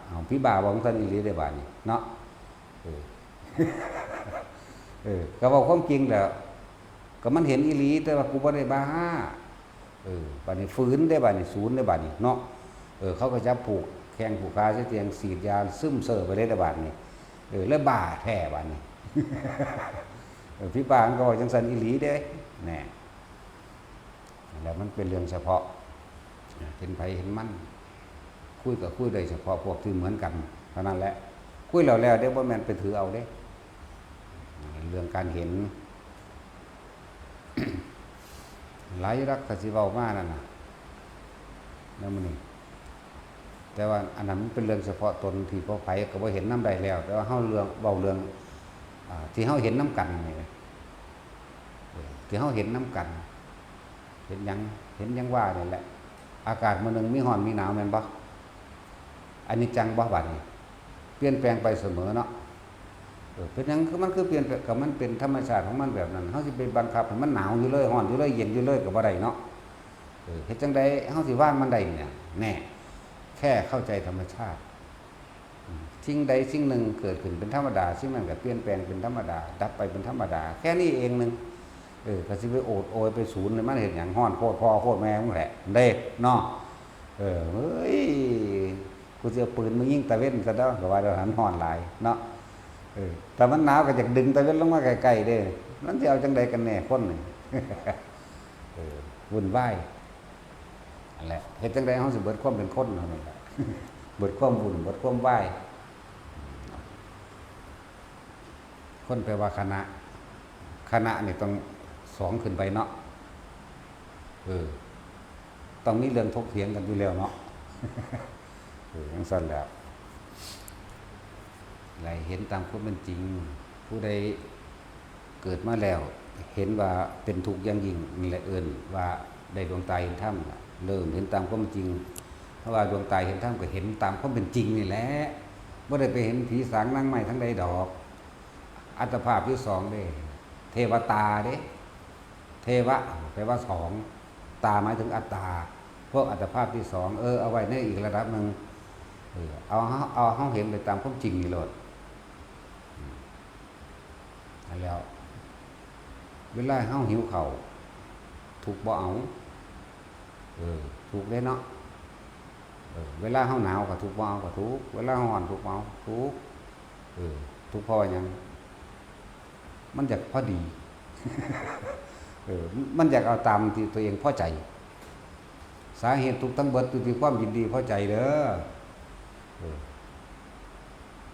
เอ้า ผีบ้าว่าจั่งซั้นอีหลีเด้บาดนี้เนาะ เออ เออ ก็เว้าความจริงแหละ ก็มันเห็นอีหลี แต่ว่ากูบ่ได้บ้า เออ บาดนี้ฝืนเด้ บาดนี้ ศูนย์เด้ บาดนี้เนาะ เออ เขาก็จับผูกแข้งผูกขาใส่เตียง ฉีดยา ซึมเซอไปเลยเด้ บาดนี้ เออ แล้วบ้าแท้ บาดนี้ เออ ผีบ้ามันก็เว้าจั่งซั้นอีหลีเด้ แน่ แล้วมันเป็นเรื่องเฉพาะ เห็นไผเห็นมัน คุยก็คุยได้เฉพาะพวกที่เหมือนกันเท่านั้นแหละ คุยแล้วแล้วเด้ บ่แม่นไปถือเอาเด้ เรื่องการเห็น หลายอยู่ดอก ถ้าสิเว้ามานั่นน่ะ แล้วมื้อนี้ แต่ว่าอันนั้นมันเป็นเรื่องเฉพาะตนที่พวกไผก็บ่เห็นนำได้แล้ว แต่ว่าเฮาเรื่อง เว้าเรื่อง อ่า ที่เฮาเห็นนำกันนี่ เออ ที่เฮาเห็นนำกัน เห็นหยัง เห็นหยังว่านี่แหละ อากาศมื้อหนึ่งมีร้อนมีหนาวแม่นบ่ อนิจจังบ่ บาดนี้ เปลี่ยนแปลงไปเสมอเนาะ เออ เป็นหยังคือมันคือเปลี่ยนแปลง ก็มันเป็นธรรมชาติของมันแบบนั้น เฮาสิไปบังคับให้มันหนาวอยู่เลย ร้อนอยู่เลย เย็นอยู่เลยก็บ่ได้เนาะ เออ เฮ็ดจั่งใดเฮาสิวางมันได้เนี่ย แน่ แค่เข้าใจธรรมชาติ อืม สิ่งใดสิ่งหนึ่งเกิดขึ้นเป็นธรรมดา สิ่งนั้นก็เปลี่ยนแปลงเป็นธรรมดา ดับไปเป็นธรรมดา แค่นี้เองหนึ่ง เออ ก็สิไปโอดโอยไปสูนเลย มันเฮ็ดหยัง ฮ้อนโคตรพ่อโคตรแม่มึงแหละเด้เนาะ เออ เฮ้ย กูสิเอาปืนมายิงตะเว็นซะเด้อ ก็ว่าเดี๋ยวหันฮ้อนหลายเนาะ เออ ถ้ามันหนาวก็อยากดึงตะเว็นลงมาใกล้ๆเด้ มันสิเอาจั่งใดกันแน่คนนี่ เออ วุ่นวาย นั่นแหละ เฮ็ดจั่งใดเฮาสิเบิดความเป็นคนเท่านั้นแหละ เบิดความวุ่น เบิดความวาย คนแปลว่าคณะ คณะนี่ต้องสองขึ้นไปเนาะ เออ ต้องมีเรื่องถกเถียงกันอยู่แล้วเนาะ เออ จั่งซั้นแหล้ว ให้เห็นตามความเป็นจริง ผู้ใดเกิดมาแล้ว เห็นว่าเป็นทุกข์อย่างยิ่ง นั่นแหละเอิ้นว่าได้ดวงตาเห็นธรรมน่ะ เริ่มเห็นตามความจริง เพราะว่าดวงตาเห็นธรรมก็เห็นตามความเป็นจริงนี่แหละ บ่ได้ไปเห็นผีสางนางไม้ทางใดดอก อัตภาพที่สองเด้ เทวตาเด้ เทวะ แปลว่าสอง ตาหมายถึงอัตตา พวกอัตภาพที่สอง เออ เอาไว้ในอีกระดับหนึ่ง เออ เอาเฮา เอาเฮาเห็นไปตามความจริงนี่โลด อืม นั่นแหล้ว เวลาเฮาหิวข้าว ทุกข์บ่เอา เออ ทุกข์เด้เนาะ เออ เวลาเฮาหนาวก็ทุกข์บ่เอา ก็ทุกข์ เวลาเฮาฮ้อนทุกข์บ่เอา ทุกข์ เออ ทุกข์เพราะว่าหยัง มันอยากพอดี เออ มันอยากเอาตามที่ตัวเองพอใจ สาเหตุทุกข์ทั้งเบิดอยู่ที่ความยินดีพอใจเด้อ เออ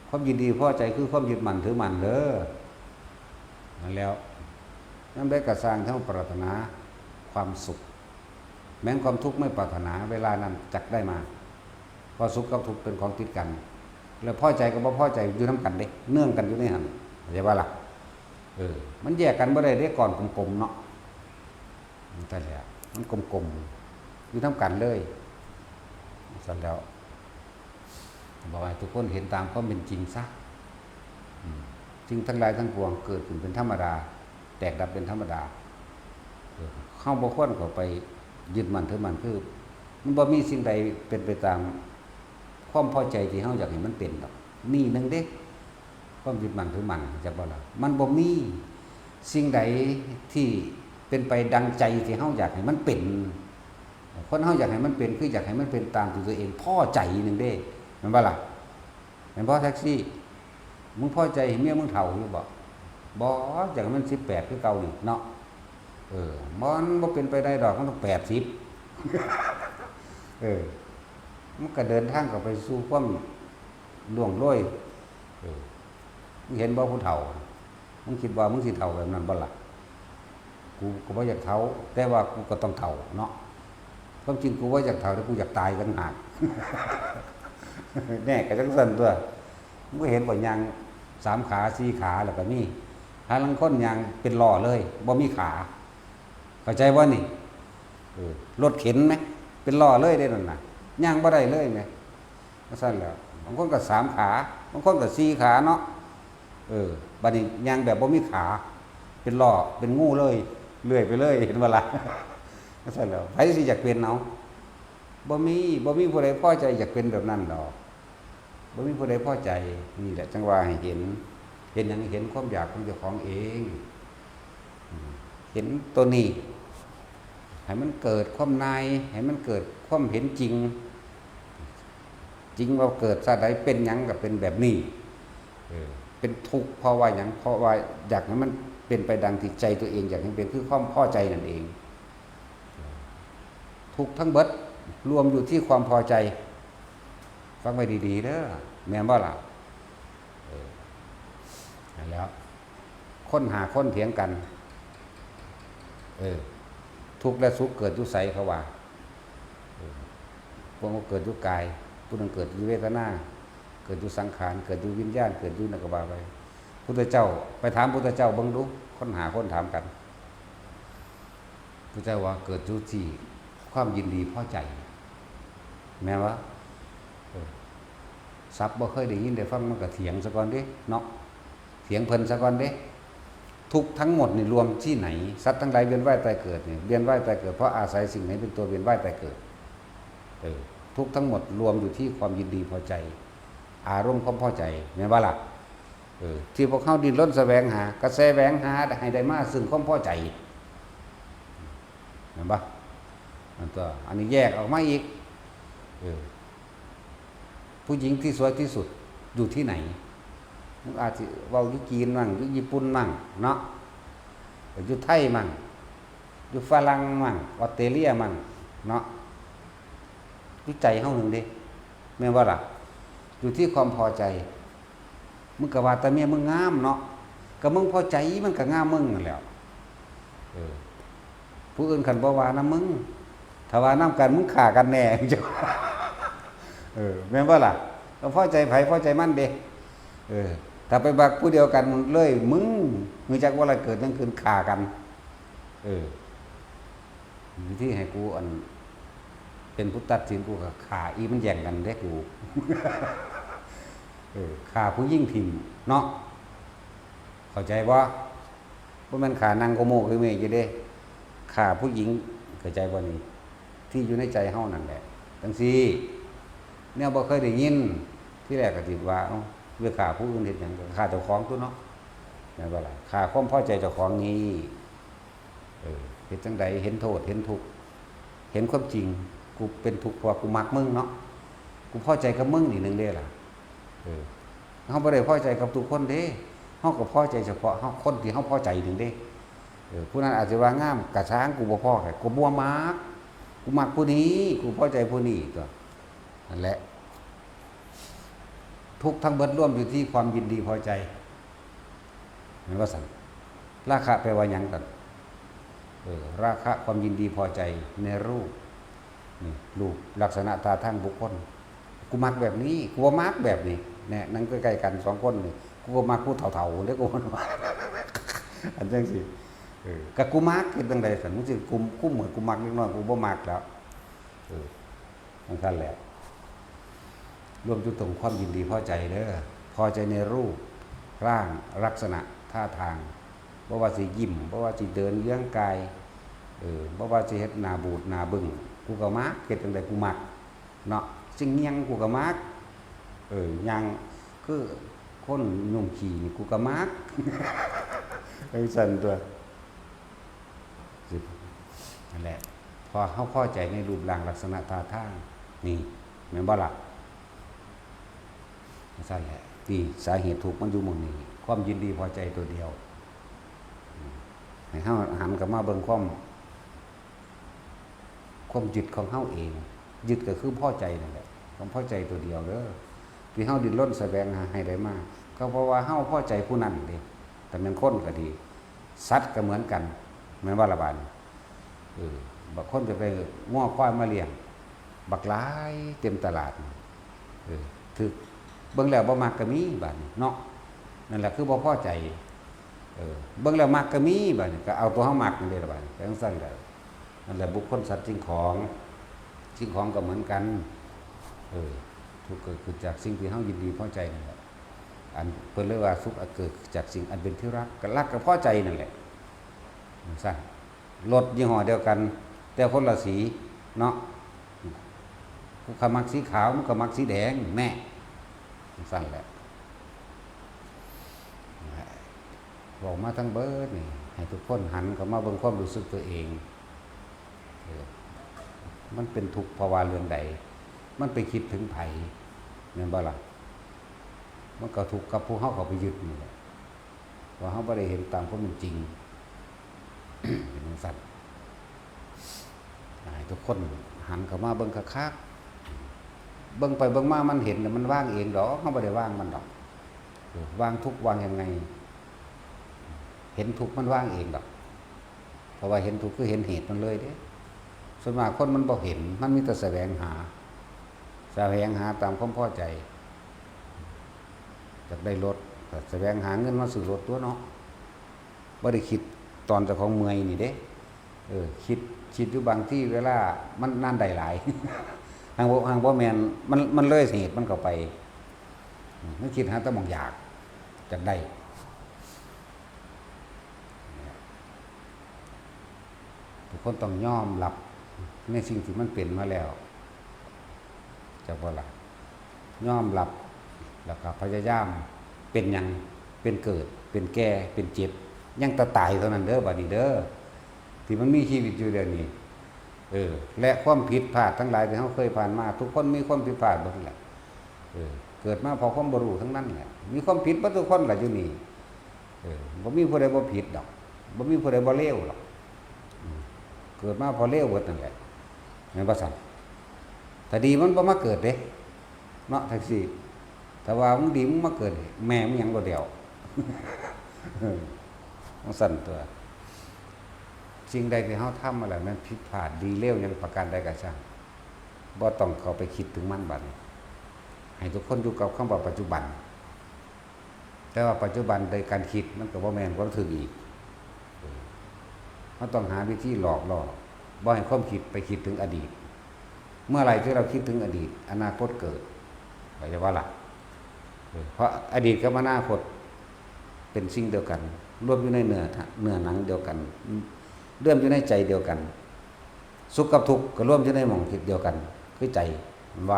ความยินดีพอใจคือความยึดมั่นถือมั่นเด้อ นั่นแหล้ว ยามใดก็ซ่างที่เฮาปรารถนาความสุข แม้นความทุกข์ไม่ปรารถนา เวลานั้นจักได้มา เพราะสุขกับทุกข์เป็นของติดกัน แล้วพอใจกับบ่พอใจอยู่นำกันเด้ เนื่องกันอยู่ในหั่น เข้าใจบ่ล่ะ เออ มันแยกกันบ่ได้เด้ ก้อนกลมๆเนาะ นั่นแหละ มันกลมๆ อยู่นำกันเลย ซั่นแหล้ว บอกให้ทุกคนเห็นตามความเป็นจริงซะ อืม สิ่งทั้งหลายทั้งปวงเกิดขึ้นเป็นธรรมดา แตกดับเป็นธรรมดา เออ เฮาบ่ควรเข้าไปยึดมั่นถือมั่น คือ มันบ่มีสิ่งใดเป็นไปตามความพอใจที่เฮาอยากให้มันเป็นดอก นี่หนึ่งเด้ ความยึดมั่นถือมั่น เข้าใจบ่ล่ะ มันบ่มีสิ่งใดที่เป็นไปดังใจที่เฮาอยากให้มันเป็น คนเฮาอยากให้มันเป็น คืออยากให้มันเป็นตามที่ตัวเองพอใจหนึ่งเด้ แม่นบ่ล่ะ แม่นบ่แท็กซี่ มึงพอใจให้เมียมึงเฒ่าอยู่บ่ บ่ อยากให้มันสิบแปดคือเก่านี่เนาะ เออ มันบ่เป็นไปได้ดอก มันต้องแปดสิบ เออ มันก็เดินทางเข้าไปสู่ความล่วงโรย เออ มึงเห็นบ่ผู้เฒ่า มึงคิดว่ามึงสิเฒ่าแบบนั้นบ่ล่ะ กูก็บ่อยากเฒ่า แต่ว่ากูก็ต้องเฒ่าเนาะ ความจริงกูบ่อยากเฒ่า แต่กูอยากตายต่างหาก แน่ก็จั่งซั่นตั๊ว มึงบ่เห็นบ่ ย่างสามขาสี่ขาแล้วก็มี หาลางคนย่างเป็นล้อเลย บ่มีขา เข้าใจบ่นี่ เออ รถเข็นไหม เป็นล้อเลยเด้นั่นน่ะ ย่างบ่ได้เลยไหม จั่งซั่นแหล้ว บางคนก็สามขา บางคนก็สี่ขาเนาะ เออ บัดนี้ย่างแบบบ่มีขา เป็นล้อ เป็นงูเลย เลื่อยไปเลย เห็นบ่ล่ะ จั่งซั่นแหล้ว ไผสิอยากเป็นเอา บ่มี บ่มีผู้ใดพอใจอยากเป็นแบบนั้นดอก บ่มีผู้ใดพอใจ นี่แหละจั่งว่าให้เห็น เห็นหยัง เห็นความอยากของเจ้าของเอง อืม เห็นตัวนี้ ให้มันเกิดความนาย ให้มันเกิดความเห็นจริง จริงว่าเกิดชาติใดเป็นหยังก็เป็นแบบนี้ เออ เป็นทุกข์เพราะว่าหยัง เพราะว่าอยากให้มันเป็นไปดังที่ใจตัวเองอยากให้เป็น คือความพอใจนั่นเอง ทุกข์ทั้งเบิดรวมอยู่ที่ความพอใจ ฟังไว้ดีๆเด้อ แม่นบ่ล่ะ เออ นั่นแหล้ว คนห้าคนเถียงกัน เออ ทุกข์และสุขเกิดอยู่ไสเขาว่า เออ พวกมันเกิดอยู่กาย ผู้หนึ่งเกิดอยู่เวทนา เกิดอยู่สังขาร เกิดอยู่วิญญาณ เกิดอยู่นั่นก็ว่าไป พุทธเจ้า ไปถามพุทธเจ้าเบิ่งดู คนห้าคนถามกัน พุทธเจ้าว่าเกิดอยู่ที่ความยินดีพอใจ แม่นบ่ เออ ศัพท์บ่เคยได้ยินได้ฟัง มันก็เถียงซะก่อนเด้เนาะ เถียงเพิ่นซะก่อนเด้ ทุกข์ทั้งหมดนี่รวมที่ไหน สัตว์ทั้งหลายเวียนว่ายตายเกิดนี่ เวียนว่ายตายเกิด เพราะอาศัยสิ่งไหนเป็นตัวเวียนว่ายตายเกิด เออ ทุกข์ทั้งหมดรวมอยู่ที่ความยินดีพอใจ อารมณ์ความพอใจ แม่นบ่ล่ะ เออ ที่พวกเฮาดิ้นรนแสวงหา ก็แสวงหาให้ได้มาซึ่งความพอใจ เห็นปะ? อันตัว อันนี้แยกออกมาอีก เออ ผู้หญิงที่สวยที่สุดอยู่ที่ไหน? มึงอาจสิเว้าอยู่จีนมั่ง อยู่ญี่ปุ่นมั่งเนาะ อยู่ไทยมั่ง อยู่ฝรั่งมั่ง ออสเตรเลียมั่งเนาะ อยู่ใจเฮาหนึ่งเด้ แม่นบ่ล่ะ? อยู่ที่ความพอใจ มึงก็ว่าแต่เมียมึงงามเนาะ ก็มึงพอใจมันก็งามมึงนั่นแหล้ว เออ ผู้อื่นคันบ่ว่านำมึง ถ้าว่านำกันมึงฆ่ากันแน่ เออ แม่นบ่ล่ะ? ก็พอใจไผพอใจมันเด้ เออ ถ้าไปบักผู้เดียวกันเลย มึง มึงจักว่าละเกิดหยังขึ้น ฆ่ากัน เออ วิธีให้กูอัน เป็นผู้ตัดสิน กูก็ฆ่าอีมันแย่งกันเด้กู เออ ฆ่าผู้หญิงถิ่มเนาะ เข้าใจบ่? บ่แม่นฆ่านางโกโมคือเมย์อยู่เด้ ฆ่าผู้หญิง เข้าใจบ่นี่? ที่อยู่ในใจเฮานั่นแหละ จังซี่ แนวบ่เคยได้ยิน ที่แรกก็สิว่า เอ้า ไปฆ่าผู้อื่นเฮ็ดหยัง ก็ฆ่าเจ้าของตั๊วเนาะ แม่นบ่ล่ะ? ฆ่าความพอใจเจ้าของนี่ เออ เฮ็ดจั่งใด เห็นโทษ เห็นทุกข์ เห็นความจริง กูเป็นทุกข์เพราะว่ากูมักมึงเนาะ กูพอใจกับมึงนี่หนึ่งเด้ล่ะ เออ เฮาบ่ได้พอใจกับทุกคนเด้ เฮาก็พอใจเฉพาะเฮา คนที่เฮาพอใจหนึ่งเด้ เออ ผู้นั้นอาจจะว่างาม กะซ่าง กูบ่พอใจ กูบ่มัก กูมักผู้นี้ กูพอใจผู้นี้ตั๊ว นั่นแหละ ทุกข์ทั้งเบิดรวมอยู่ที่ความยินดีพอใจ แม่นว่าซั่น ราคะแปลว่าหยังกัน เออ ราคะความยินดีพอใจในรูป นี่ รูปลักษณะท่าทางบุคคล กูมักแบบนี้ กูบ่มักแบบนี้ แน่ นั่งใกล้ๆกันสองคนนี่ กูก็มักผู้เฒ่าๆเด้ กูว่า อันจังซี่ เออ ก็กูมัก เฮ็ดจั่งใดซั่น มึงสิกู กูเหมือนกูมักเด็กน้อย กูบ่มักแล้ว เออ จั่งซั่นแหละ รวมอยู่ตรงความยินดีพอใจเด้อ พอใจในรูปร่างลักษณะท่าทาง บ่ว่าสิยิ้ม บ่ว่าสิเดินเยื้องกาย เออ บ่ว่าสิเฮ็ดหน้าบูดหน้าบึ้ง กูก็มัก เฮ็ดจั่งใดกูมัก เนาะ สิเงี่ยงกูก็มัก เออ ย่างคือคนหนุ่มขี้นี่กูก็มัก จั่งซั่นตั๊ว สิ นั่นแหละ พอเฮาพอใจในรูปร่างลักษณะท่าทาง นี่ แม่นบ่ล่ะ? จั่งซั่นแหละ นี่สาเหตุทุกข์มันอยู่หม่องนี้ ความยินดีพอใจตัวเดียว อืม ให้เฮาหันกลับมาเบิ่งความ ความยึดของเฮาเอง ยึดก็คือพอใจนั่นแหละ ความพอใจตัวเดียวเด้อ ที่เฮาดิ้นรนแสวงหาให้ได้มา ก็เพราะว่าเฮาพอใจผู้นั้นเด้ แต่แม่นคนก็ดี สัตว์ก็เหมือนกัน แม่นบ่ล่ะบาดนี้ เออ บางคนจะไปงัวควายมาเลี้ยง บักหลายเต็มตลาด เออ ถืก เบิ่งแล้วบ่มักก็มีบาดนี้เนาะ นั่นแหละคือบ่พอใจ เออ เบิ่งแล้วมักก็มีบาดนี้ ก็เอาตัวเฮามักนั่นเด้ล่ะบาดนี้ ก็จั่งซั่นแหละ นั่นแหละบุคคลสัตว์สิ่งของ สิ่งของก็เหมือนกัน เออ ทุกข์เกิดขึ้นจากสิ่งที่เฮายินดีพอใจนั่นแหละ อันเพิ่นเลยว่าสุขเกิดจากสิ่งอันเป็นที่รัก ก็รักก็พอใจนั่นแหละ จั่งซั่น รถยี่ห้อเดียวกัน แต่คนละสีเนาะ กูก็มักสีขาว มึงก็มักสีแดง แน่ จั่งซั่นแหละ เว้ามาทั้งเบิดนี่ ให้ทุกคนหันเข้ามาเบิ่งความรู้สึกตัวเอง เออ มันเป็นทุกข์เพราะว่าเรื่องใด มันไปคิดถึงไผ แม่นบ่ล่ะ? มันก็ทุกข์กับผู้เฮาเข้าไปยึดนี่แหละ ว่าเฮาบ่ได้เห็นตามความเป็นจริง เป็นจั่งซั่น ให้ทุกคนหันเข้ามาเบิ่งคักๆ เบิ่งไปเบิ่งมามันเห็นแล้วมันวางเองดอก เฮาบ่ได้วางมันดอก เออ วางทุกข์วางยังไง เห็นทุกข์มันวางเองดอก เพราะว่าเห็นทุกข์คือเห็นเหตุมันเลยเด้ ส่วนมากคนมันบ่เห็น มันมีแต่แสวงหา แสวงหาตามความพอใจ อยากได้รถ ก็แสวงหาเงินมาซื้อรถตั๊วเนาะ บ่ได้คิดตอนเจ้าของเมื่อยนี่เด้ เออ คิด คิดอยู่บางทีเวลามันนั่นได้หลาย หากบ่ หากบ่แม่น มัน มันเลยเหตุมันเข้าไป อืม มันคิดหาแต่หม่องอยาก อยากได้ ทุกคนต้องยอมรับในสิ่งที่มันเป็นมาแล้ว จักบ่ล่ะ? ยอมรับ แล้วก็พยายาม เป็นหยัง เป็นเกิด เป็นแก่ เป็นเจ็บ ยังแต่ตายเท่านั้นเด้อ บัดนี้เด้อ ที่มันมีชีวิตอยู่เดี๋ยวนี้ เออ และความผิดพลาดทั้งหลายที่เราเคยผ่านมา ทุกคนมีความผิดพลาดเบิดแหละ เออ เกิดมาเพราะความบ่รู้ทั้งนั้นแหละ มีความผิดเบิดทุกคนแหละอยู่นี่ เออ บ่มีผู้ใดบ่ผิดดอก บ่มีผู้ใดบ่เลวหรอก อืม เกิดมาเพราะเลวเบิดนั่นแหละ แม่นบ่ซั่น ถ้าดีมันบ่มาเกิดเด้ เนาะ แท็กซี่ ถ้าว่ามึงดีมึงมาเกิด แม่มึงหยังบ่เดียว เออ จั่งซั่นตั๊ว สิ่งใดที่เราทำมาแล้ว แม่นผิดพลาด ดีเลวหยังประการใดก็ช่าง บ่ต้องเข้าไปคิดถึงมันบัดนี้ ให้ทุกคนอยู่กับคำว่าปัจจุบัน แต่ว่าปัจจุบันโดยการคิดมันก็บ่แม่นความถูกอีก เออ เราต้องหาวิธีหลอกล่อ บ่ให้ความคิดไปคิดถึงอดีต เมื่อไหร่ที่เราคิดถึงอดีต อนาคตเกิด เข้าใจบ่ล่ะ เออ เพราะอดีตกับอนาคตเป็นสิ่งเดียวกัน รวมอยู่ในเนื้อ เนื้อหนังเดียวกัน รวมอยู่ในใจเดียวกัน สุขกับทุกข์ก็รวมอยู่ในหม่องเดียวกัน คือใจ แม่นบ่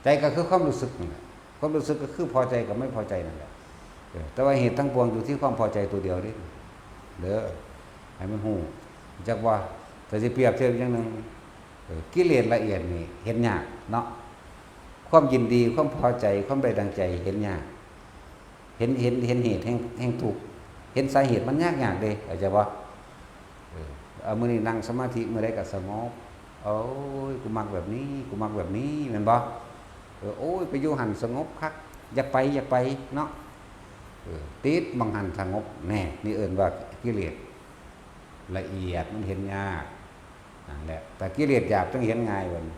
ใจก็คือความรู้สึกนั่นแหละ ความรู้สึกก็คือพอใจกับไม่พอใจนั่นแหละ เออ แต่ว่าเหตุทั้งปวงอยู่ที่ความพอใจตัวเดียวนี่ เด้อ ให้มันฮู้ จักว่า ถ้าสิเปรียบเทียบอย่างหนึ่ง เออ กิเลสละเอียดนี่เห็นยากเนาะ ความยินดี ความพอใจ ความได้ดังใจเห็นยาก เห็น เห็น เห็นเหตุแห่ง แห่งทุกข์ เห็นสาเหตุมันยาก ยากเด้ เข้าใจบ่ เออ เอามื้อนี้นั่งสมาธิมื้อใดก็สงบ โอ้ย กูมักแบบนี้ กูมักแบบนี้ แม่นบ่ เออ โอ้ย ไปอยู่หั่นสงบคัก อยากไป อยากไปเนาะ เออ ติดหม่องหั่นสงบ แน่ นี่เอิ้นว่ากิเลสละเอียด มันเห็นยาก นั่นแหละ แต่กิเลสหยาบจั่งเห็นง่ายบัดนี้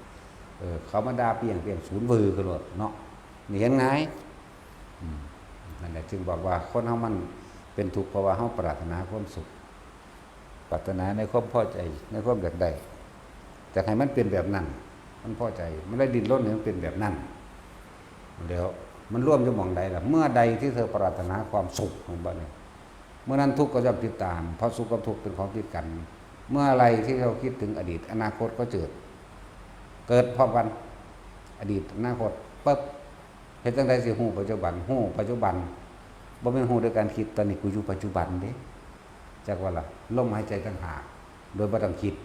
เออ เขามาด่าเปรี้ยงเปรี้ยง สูญเวอร์กันโลดเนาะ นี่เห็นง่าย อืม นั่นแหละ จึงบอกว่าคนเฮามันเป็นทุกข์ เพราะว่าเฮาปรารถนาความสุข ปรารถนาในความพอใจ ในความอยากได้ อยากให้มันเป็นแบบนั้น มันพอใจ มันได้ดิ้นรนให้มันเป็นแบบนั้น แล้วมันรวมอยู่หม่องใดล่ะ เมื่อใดที่เธอปรารถนาความสุข แม่นบ่เนี่ย เมื่อนั้นทุกข์ก็ย่อมติดตาม เพราะสุขกับทุกข์เป็นของติดกัน เมื่อไรที่เราคิดถึงอดีต อนาคตก็เกิด เกิดพร้อมกัน อดีต อนาคต ปั๊บ เฮ็ดจั่งใดสิฮู้ปัจจุบัน ฮู้ปัจจุบัน บ่แม่นฮู้ด้วยการคิด ตอนนี้กูอยู่ปัจจุบันเด้ จักว่าล่ะ ลมหายใจต่างหาก โดยบ่ต้องคิด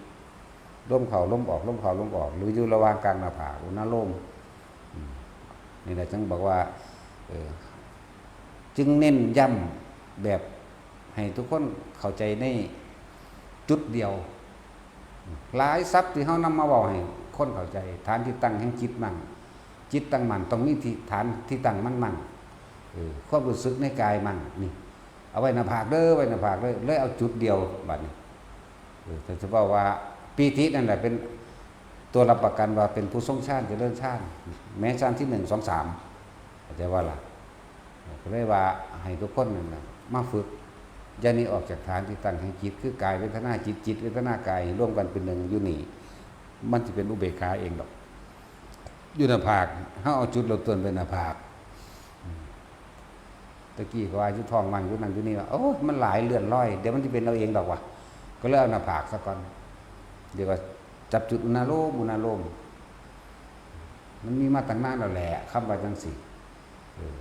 ลมเข้าลมออก ลมเข้าลมออก หรืออยู่ระหว่างกลางหน้าผาก อุณาโลม อืม นี่แหละจึงบอกว่า เออ จึงเน้นย้ำแบบให้ทุกคนเข้าใจในจุดเดียว หลายศัพท์ที่เฮานำมาเว้าให้คนเข้าใจ ฐานที่ตั้งแห่งจิตมั่น จิตตั้งมั่นต้องมีที่ ฐานที่ตั้งมันมั่น เออ ความรู้สึกในกายมั่น นี่ เอาไว้หน้าผากเด้อ ไว้หน้าผากเด้อ เลยเอาจุดเดียวบัดนี้ เออ ถ้าจะเว้าว่าปีตินั่นแหละเป็นตัวรับประกันว่าเป็นผู้ทรงฌาน เจริญฌาน แม้ฌานที่หนึ่ง สอง สาม เข้าใจบ่ล่ะ ก็เลยว่าให้ทุกคนนั่นน่ะมาฝึก อย่าหนีออกจากฐานที่ตั้งแห่งจิต คือกายเวทนาจิต จิตเวทนากาย รวมกันเป็นหนึ่งอยู่นี่ มันสิเป็นอุเบกขาเองดอก อยู่หน้าผาก เฮาเอาจุดเริ่มต้นไว้หน้าผาก อืม ตะกี้ก็ว่าอยู่ท้องว่างอยู่นั่นอยู่นี่ว่า โอ้ย มันหลายเลื่อนลอย เดี๋ยวมันสิเป็นเอาเองดอกว่ะ ก็เลยเอาหน้าผากซะก่อน เดี๋ยวก็จับจุดอุณาโลม อุณาโลม มันมีมาตั้งนานแล้วแหละ คำว่าจั่งซี้ เออ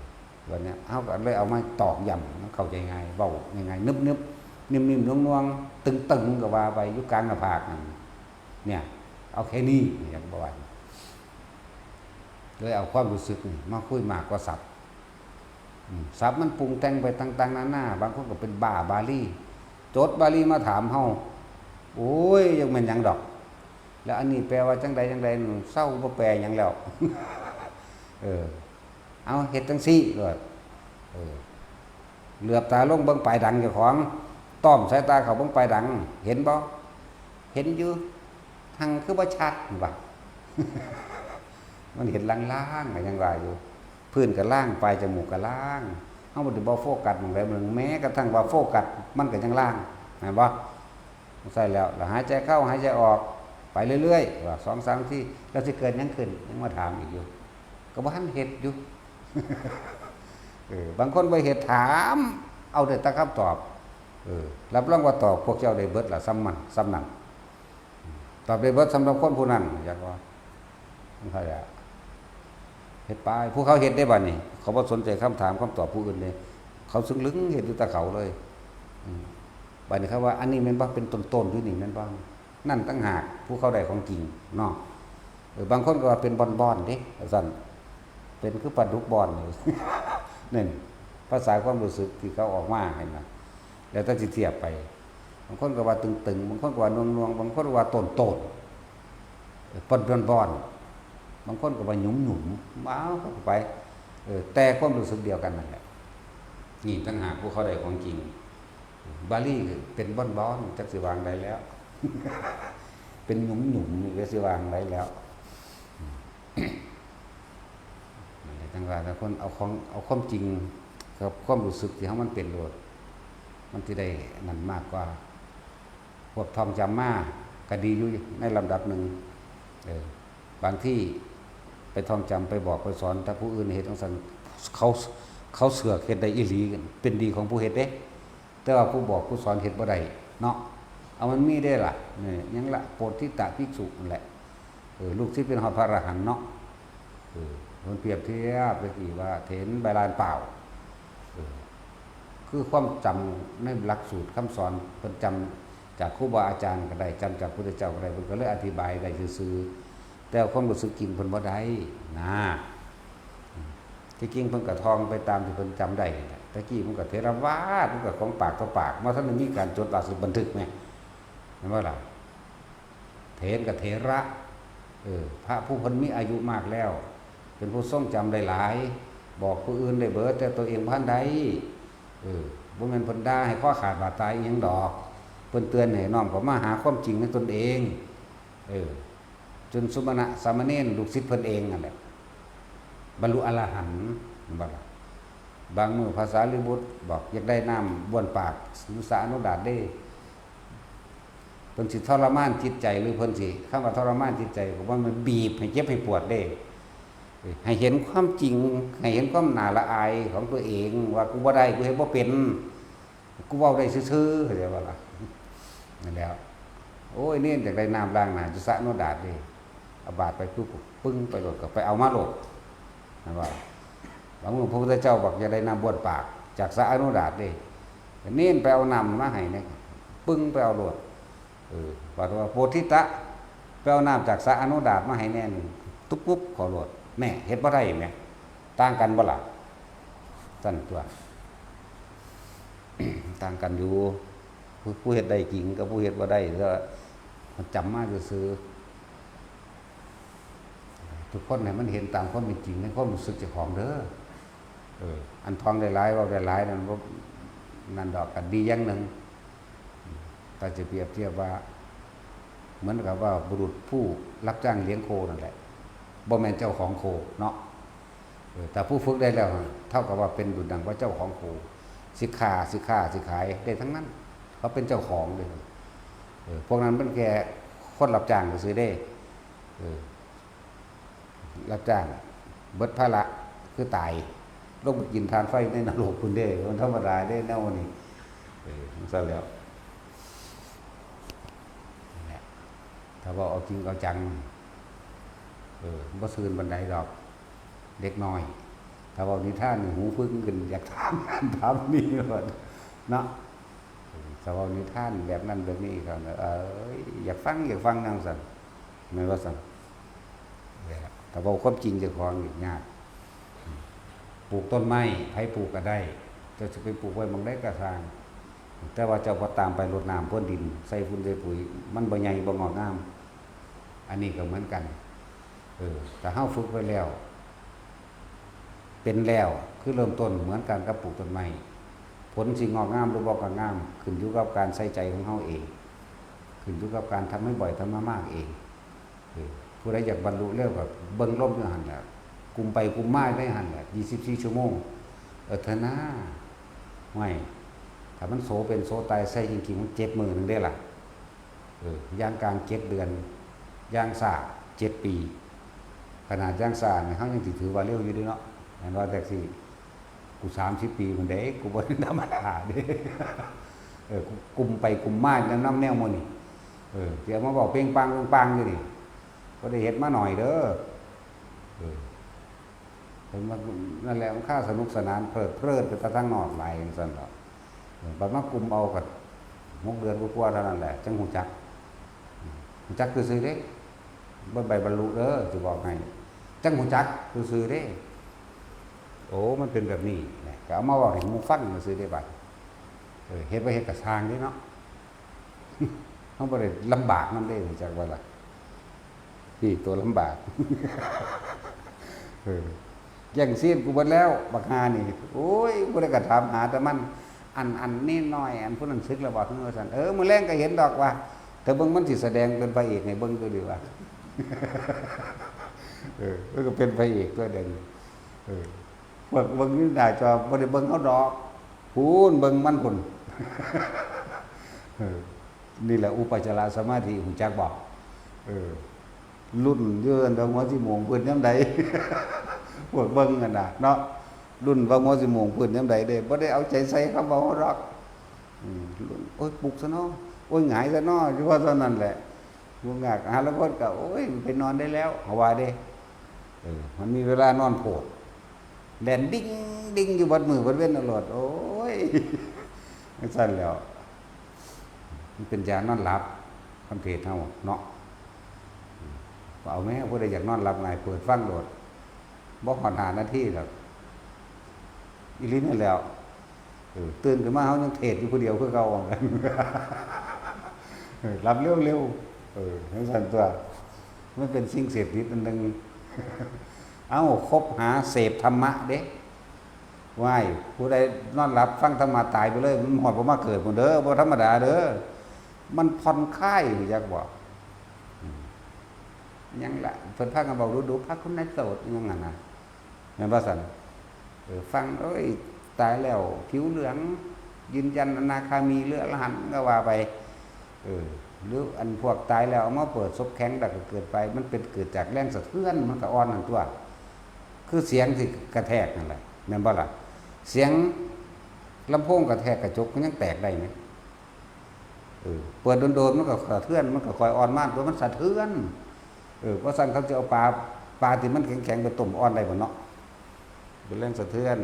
วันเนี้ยเฮาก็เลยเอามาตอกย้ำ มันเข้าใจง่าย เว้าง่ายๆ นึบๆ นิ่มๆ น่วงๆ ตึงๆ ก็ว่าไป อยู่กลางหน้าผากนั่น เนี่ย เอาแค่นี้ อยากบอกว่า เลยเอาความรู้สึกนี่มาคุยมากกว่าศัพท์ อืม ศัพท์มันปรุงแต่งไปต่างๆ นานา บางคนก็เป็นบ้าบาลี จดบาลีมาถามเฮา โอ้ย ยังแม่นหยังดอก แล้วอันนี้แปลว่าจั่งใดจั่งใด เซาบ่แปลหยังแล้ว เออ เอาเฮ็ดจั่งซี้โลด เออ เหลือบตาลงเบิ่งปลายดังเจ้าของ ต้อมสายตาเข้าเบิ่งปลายดัง เห็นบ่ เห็นอยู่ หั่งคือบ่ชัด ว่า มันเห็นลางๆ ก็ยังว่าอยู่ พื้นก็ลาง ปลายจมูกก็ลาง เฮาบ่ได้บ่โฟกัสหม่องใดหม่องหนึ่ง แม้กระทั่งว่าโฟกัส มันก็ยังลาง แม่นบ่ ใช่แล้ว แล้วหายใจเข้า หายใจออก ไปเรื่อยๆ ว่าสองสามที แล้วสิเกิดหยังขึ้น ยังมาถามอีกอยู่ ก็บ่ทันเฮ็ดอยู่ เออ บางคนบ่เฮ็ดถาม เอาได้แต่คำตอบ เออ รับรองว่าตอบพวกเจ้าได้เบิดล่ะ ส่ำมัน ส่ำนั้น ตอบได้เบิดสำหรับคนผู้นั้น อยากว่า มันเขาจะเฮ็ดไป ผู้เขาเฮ็ดได้บัดนี้ เขาบ่สนใจคำถามคำตอบผู้อื่นเลย เขาซึ่งลึงเฮ็ดอยู่แต่เขาเลย อืม บัดนี้เขาว่า อันนี้แม่นบ่ เป็นต้นๆ อยู่นี่แม่นบ่ นั่นต่างหากผู้เขาได้ของจริงเนาะ เออ บางคนก็ว่าเป็นบอนๆเด้ ว่าซั่น เป็นคือปลาดุกบอนนี่ นั่น ภาษาความรู้สึกที่เขาออกมา เห็นบ่ แล้วแต่สิเทียบไป บางคนก็ว่าตึงๆ บางคนก็ว่าหน่วงๆ บางคนก็ว่าโตนๆ เออ ปอนๆ บางคนก็ว่าหยุมๆ ว้าว เข้าไป เออ แต่ความรู้สึกเดียวกันนั่นแหละ นี่ต่างหากผู้เขาได้ของจริง บาลีเป็นบอนๆ จักสิวางใดแล้ว เป็นหยุมๆ นี่จักสิวางใดแล้ว นั่นแหละ จังว่าแต่คนเอาของ เอาความจริงกับความรู้สึกที่เฮามันเป็นโลด มันสิได้นั่นมากกว่า พวกท่องจำมาก็ดีอยู่ในลำดับหนึ่ง เออ บางที่ไปท่องจำไปบอกไปสอน แต่ผู้อื่นเฮ็ดจั่งซั้น เขา เขาเสือกเฮ็ดได้อีหลี เป็นดีของผู้เฮ็ดเด้ แต่ว่าผู้บอกผู้สอนเฮ็ดบ่ได้เนาะ เอามันมีเด้ล่ะ นี่หยังละ โปธิตตภิกษุนั่นแหละ เออ ลูกศิษย์เป็นฮอดพระอรหันต์เนาะ เออ มันเปรียบเทียบตะกี้ว่าเถรใบลานเปล่า เออ คือความจำในหลักสูตรคำสอน เพิ่นจำจากครูบาอาจารย์ก็ได้ จำจากพุทธเจ้าก็ได้ เพิ่นก็เลยอธิบายได้ซื่อๆ แต่ความรู้สึกจริงเพิ่นบ่ได้นะ ที่จริงเพิ่นก็ท่องไปตามที่เพิ่นจำได้นั่นแหละ แต่กี้มันก็เถรวาท มันก็ของปากต่อปาก บ่ทันได้มีการจดบันทึกแหม แม่นบ่ล่ะ เถรกับเถระ เออ พระผู้เพิ่นมีอายุมากแล้ว เป็นผู้ทรงจำได้หลาย บอกผู้อื่นได้เบิด แต่ตัวเองบ่ทันได้ เออ บ่แม่นเพิ่นด่าให้คอขาดบาดตายอีหยังดอก เพิ่นเตือนให้น้อมเข้ามาหาความจริงในตนเอง เออ จนสุมาณะสามเณรลูกศิษย์เพิ่นเองนั่นแหละ บรรลุอรหันต์ แม่นบ่ล่ะ บางมื้อพระสารีบุตรบอกอยากได้น้ำบ้วนปาก อยู่สระอโนดาตเด้ เพิ่นสิทรมานจิตใจ หรือเพิ่นสิ คำว่าทรมานจิตใจก็ว่ามันบีบให้เจ็บให้ปวดเด้ ให้เห็นความจริง ให้เห็นความน่าละอายของตัวเอง ว่ากูบ่ได้ กูเฮ็ดบ่เป็น กูเว้าได้ซื่อๆ เข้าใจบ่ล่ะ นั่นแหล้ว โอ้ย เณรอยากได้น้ำล้างหน้าอยู่สระอโนดาตเด้ เอาบาตรไปปุ๊บ ปึ้ง ไปโลด ก็ไปเอามาโลด แม่นบ่ บางมื้อพระพุทธเจ้าบอกอยากได้น้ำบ้วนปาก จากสระอโนดาตเด้ เณรไปเอาน้ำมาให้เนี่ย ปึ้ง ไปเอาโลด เออ บาดว่าโพธิตะ ไปเอาน้ำจากสระอโนดาตมาให้แน่ ตุ๊บปุ๊บ ขอโลด แน่ เฮ็ดบ่ได้แหม ต่างกันบ่ล่ะ ซั่นตั๊ว ต่างกันอยู่ ผู้ ผู้เฮ็ดได้จริงกับผู้เฮ็ดบ่ได้ แล้วจำมาซื่อๆ ทุกคนให้มันเห็นตามความเป็นจริงในความรู้สึกเจ้าของเด้อ เออ อันท่องได้หลาย เว้าได้หลายนั่นบ่ นั่นดอก ก็ดีอย่างหนึ่ง ถ้าจะเปรียบเทียบว่า เหมือนกับว่าบุรุษผู้รับจ้างเลี้ยงโคนั่นแหละ บ่แม่นเจ้าของโคเนาะ เออ แต่ผู้ฝึกได้แล้ว เท่ากับว่าเป็นดุจดังว่าเจ้าของโค สิฆ่า สิฆ่า สิขายได้ทั้งนั้น เขาเป็นเจ้าของเลย เออ พวกนั้นมันแค่คนรับจ้างซื่อๆเด้ เออ รับจ้าง เบิดภาระคือตาย ลงไปกินถ่านไฟในนรกพุ้นเด้ มันธรรมดาเด้แนวนี้ เออ มันซั่นแหล้ว นั่นแหละ ถ้าเว้าเอาจริงเอาจัง เออ บ่ซื่นปานใดดอก เด็กน้อย ถ้าเว้านิทานนี่หูผึ่งขึ้น อยากถามนั่นถามนี่โลด เนาะ เออ ถ้าเว้านิทานแบบนั้นแบบนี้ก็ เอ้ย อยากฟัง อยากฟังจั่งซั้น แม่นบ่ซั้น นั่นแหละ ถ้าเว้าความจริงเจ้าของนี่ยาก ปลูกต้นไม้ ไผปลูกก็ได้ เจ้าสิไปปลูกไว้หม่องใดก็ซ่าง แต่ว่าเจ้าบ่ตามไปรดน้ำพรวนดิน ใส่ฝุ่นใส่ปุ๋ย มันบ่ใหญ่บ่งอกงาม อันนี้ก็เหมือนกัน เออ ถ้าเฮาฝึกไว้แล้ว เป็นแล้ว คือเริ่มต้นเหมือนกันกับปลูกต้นไม้ ผลสิงอกงามหรือบ่งอกงาม ขึ้นอยู่กับการใส่ใจของเฮาเอง ขึ้นอยู่กับการทำให้บ่อย ทำให้มากเอง เออ ผู้ใดอยากบรรลุเร็วก็เบิ่งลมอยู่หั่นแหละ กุมไปกุมมาได้หั่นแหละ ยี่สิบสี่ชั่วโมง เออ เถอะนะ ห้วย ถ้ามันโสเป็นโสตาย ใส่จริงๆ มันเจ็ดมื้อหนึ่งเด้ล่ะ เออ อย่างกลางเจ็ดเดือน อย่างช้าเจ็ดปี ขนาดอย่างช้านี่เฮายังสิถือว่าเร็วอยู่เด้เนาะ แม่นว่าจั่งซี้ กูสามสิบปีพุ้นเด้ กูบ่ได้ธรรมดาเด้ เออ กูกุมไปกุมมานำแนวหมู่นี่ เออ สิเอามาเว้าเป่งปังเป่งปังอยู่นี่ บ่ได้เฮ็ดมาน้อยเด้อ เออ เพิ่นว่านั่นแหละ มันค่าสนุกสนานเพลิดเพลินไปแต่ทางนอกหลายจั่งซั้นดอก เออ บัดมากุมเอาก็หกเดือนกว่าๆเท่านั้นแหละ จั่งฮู้จัก อืม รู้จักซื่อๆเด้ บ่ไปบรรลุเด้อ สิบอกให้ จั่งรู้จักซื่อๆเด้ โอ้ มันเป็นแบบนี้นะ ก็เอามาเว้าให้หมู่ฟังซื่อๆเด้บัด เออ เฮ็ดบ่เฮ็ดก็ซ่างเด้เนาะ เฮาบ่ได้ลำบากนำเด้ รู้จักบ่ล่ะ นี่ตัวลำบาก เออ แย่งซีนกูเบิดแล้ว บักห่านี่ โอ้ย ผู้ใดก็ถามหาแต่มัน อัน อันนี้น้อย อันผู้นั้นสึกแล้วบ่ เออ ว่าซั่น เออ มื้อแลงก็เห็นดอกว่า แต่เบิ่งมันสิแสดงเป็นพระเอกให้เบิ่งตัวเดียวว่า เออ มันก็เป็นพระเอกตัวเดียวนี่ เออ พวกเบิ่งอยู่หน้าจอบ่ได้เบิ่งเฮาดอก พู้นเบิ่งมันพู้น เออ นี่แหละอุปจารสมาธิ ฮู้จักบ่ เออ รุ่นอยู่นั่นดอก หัวสิโมงพื้นยามใด พวกเบิ่งนั่นน่ะเนาะ รุ่นว่าหัวสิโมงพื้นยามใดเด้ บ่ได้เอาใจใส่คำเว้าเฮาดอก อืม รุ่น โอ้ย ปลุกซะเนาะ โอ้ย หงายซะเนาะ อยู่ว่าเท่านั้นแหละ ง่วงงาก หาลางคนก็ โอ้ย ไปนอนได้แล้ว เขาว่าเด้ เออ มันมีเวลานอนโพด แล่นดิ่งดิ่งอยู่เบิดมื้อเบิดเว็นเอาโลด โอ้ย จั่งซั้นแหล้ว มันเป็นยานอนหลับ คันเทศน์เฮาเนาะ เอาแม้ผู้ใดอยากนอนหลับง่าย เปิดฟังโลด บ่ฮอดห้านาทีดอก อีหลีนั่นแหล้ว เออ ตื่นขึ้นมาเฮายังเทศน์อยู่ผู้เดียวคือเก่า เออ หลับเร็วๆ เออ จั่งซั้นตั๊ว มันเป็นสิ่งเสพติดอันหนึ่ง เอ้า คบหาเสพธรรมะเด้ ว้าย ผู้ใดนอนหลับฟังธรรมะตายไปเลย มันฮอดบ่มาเกิดพู้นเด้อ บ่ธรรมดาเด้อ มันผ่อนคลาย รู้จักบ่ อืม หยังล่ะ เพิ่นพากันเว้าดุๆ พระคุณนายโสด อิหยังหั่นน่ะ แม่นบ่ซั่น เออ ฟัง โอ้ย ตายแล้วผิวเหลือง ยืนยันอนาคามีหรืออรหันต์ก็ว่าไป เออ หรืออันพวกตายแล้วเอามาเปิดศพแข็งแล้วก็เกิดไป มันเป็นเกิดจากแรงสะเทือน มันก็อ่อนนั่นตั๊ว คือเสียงที่กระแทกนั่นแหละ แม่นบ่ล่ะ เสียงลำโพงกระแทกกระจกมันยังแตกได้ไหม เออ เปิดโดนๆ มันก็สะเทือน มันก็ค่อยอ่อนมาตั๊ว มันสะเทือน เออ เพราะฉะนั้นเขาจะเอาปลา ปลาที่มันแข็งๆ ไปต้มอ่อนได้บ่เนาะ เป็นแรงสะเทือน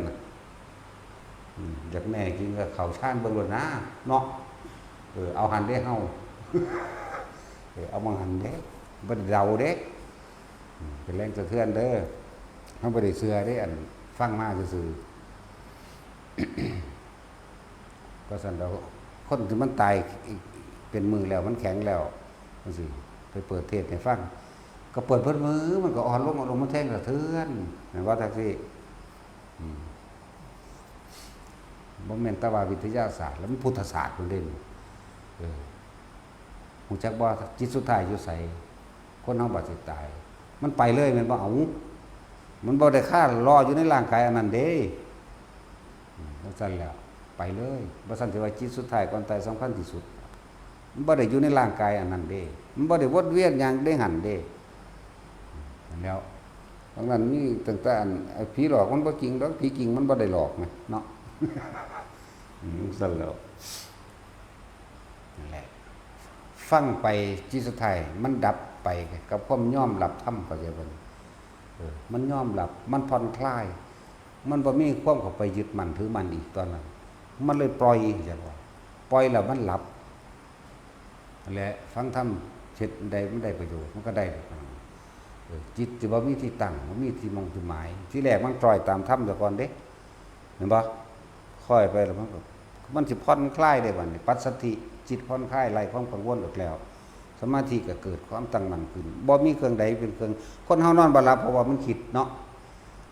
อืม อยากแน่จริงก็เข้าฌานเบิ่งโลดนะ เนาะ เออ เอาหั่นเด้เฮา เออ เอาหม่องหั่นเด้ บ่ได้เดาเด้ อืม เป็นแรงสะเทือนเด้อ เฮาบ่ได้เชื่อเด้ อันฟังมาซื่อๆ ก็ซั่นดอก คนที่มันตายเป็นมื้อแล้ว มันแข็งแล้วจั่งซี้ ไปเปิดเทศน์ให้ฟัง ก็เปิดเบิดมื้อ มันก็อ่อนลง อ่อนลง มันแฮงสะเทือน แม่นบ่ จั่งซี้ อืม บ่แม่นแต่ว่าวิทยาศาสตร์ แล้วมันพุทธศาสตร์พู้นเด้นี่ เออ ฮู้จักบ่ จิตสุดท้ายอยู่ไส คนเฮาบัดสิตาย มันไปเลยแม่นบ่ เอ้า มันบ่ได้คารออยู่ในร่างกายอันนั้นเด้ อืม จั่งซั้นแหล้ว ไปเลย บ่ซั้นสิว่าจิตสุดท้ายก่อนตายสำคัญที่สุด มันบ่ได้อยู่ในร่างกายอันนั้นเด้ มันบ่ได้วนเวียนอย่างในหั่นเด้ นั่นแหล้ว ดังนั้นมีตั้งแต่อัน ไอ้ผีหลอกมันบ่จริงดอก ผีจริงมันบ่ได้หลอกนะ เนาะ อืม จั่งซั้นแหล้ว นั่นแหละ ฟังไปจิตสุดท้ายมันดับไปกับความยอมรับธรรม เข้าใจบ่ เออ มันยอมรับ มันผ่อนคลาย มันบ่มีความเข้าไปยึดมั่นถือมั่นอีกตอนนั้น มันเลยปล่อย จั่งว่า ปล่อยแล้วมันหลับ นั่นแหละ ฟังธรรมเฮ็ดใดมันได้ประโยชน์ มันก็ได้ เออ จิตสิบ่มีที่ตั้ง บ่มีที่มองที่หมาย ทีแรกมันคล้อยตามธรรมซะก่อนเด้ เห็นบ่ คล้อยไปแล้วมันก็ มันสิผ่อนคลายได้บัดนี้ ปัสสัทธิ จิตผ่อนคลาย ไล่ความกังวลออกแล้ว สมาธิก็เกิดความตั้งมั่นขึ้น บ่มีเครื่องใดเป็นเครื่อง คนเฮานอนบ่หลับเพราะว่ามันคิดเนาะ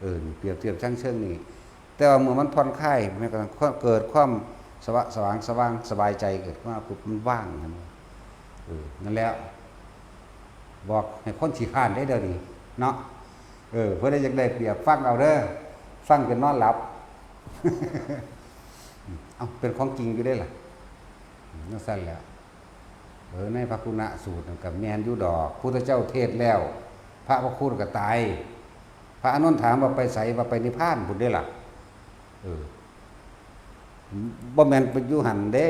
เออ นี่เปรียบเทียบชั่งเชิงนี่ แต่ว่าเมื่อมันผ่อนคลาย มันก็เกิดความสว่าง สว่าง สว่าง สบายใจเกิดขึ้นมาปุ๊บ มันว่าง เห็นบ่ เออ นั่นแหละ บอกให้คนขี้คร้านได้เดี๋ยวนี้ เนาะ เออ เพิ่นได้อยากได้เปรียบ ฟังเอาเด้อ ฟังจนนอนหลับ เอ้า เป็นของจริงอยู่เด้ล่ะ จั่งซั้นแหละ เออ ในพระคุณสูตรนั่นก็แม่นอยู่ดอก พุทธเจ้าเทศน์แล้ว พระพระคุณก็ตาย พระอานนท์ถามว่าไปไส ว่าไปนิพพานพู้นเด้ล่ะ เออ บ่แม่นไปอยู่หั่นเด้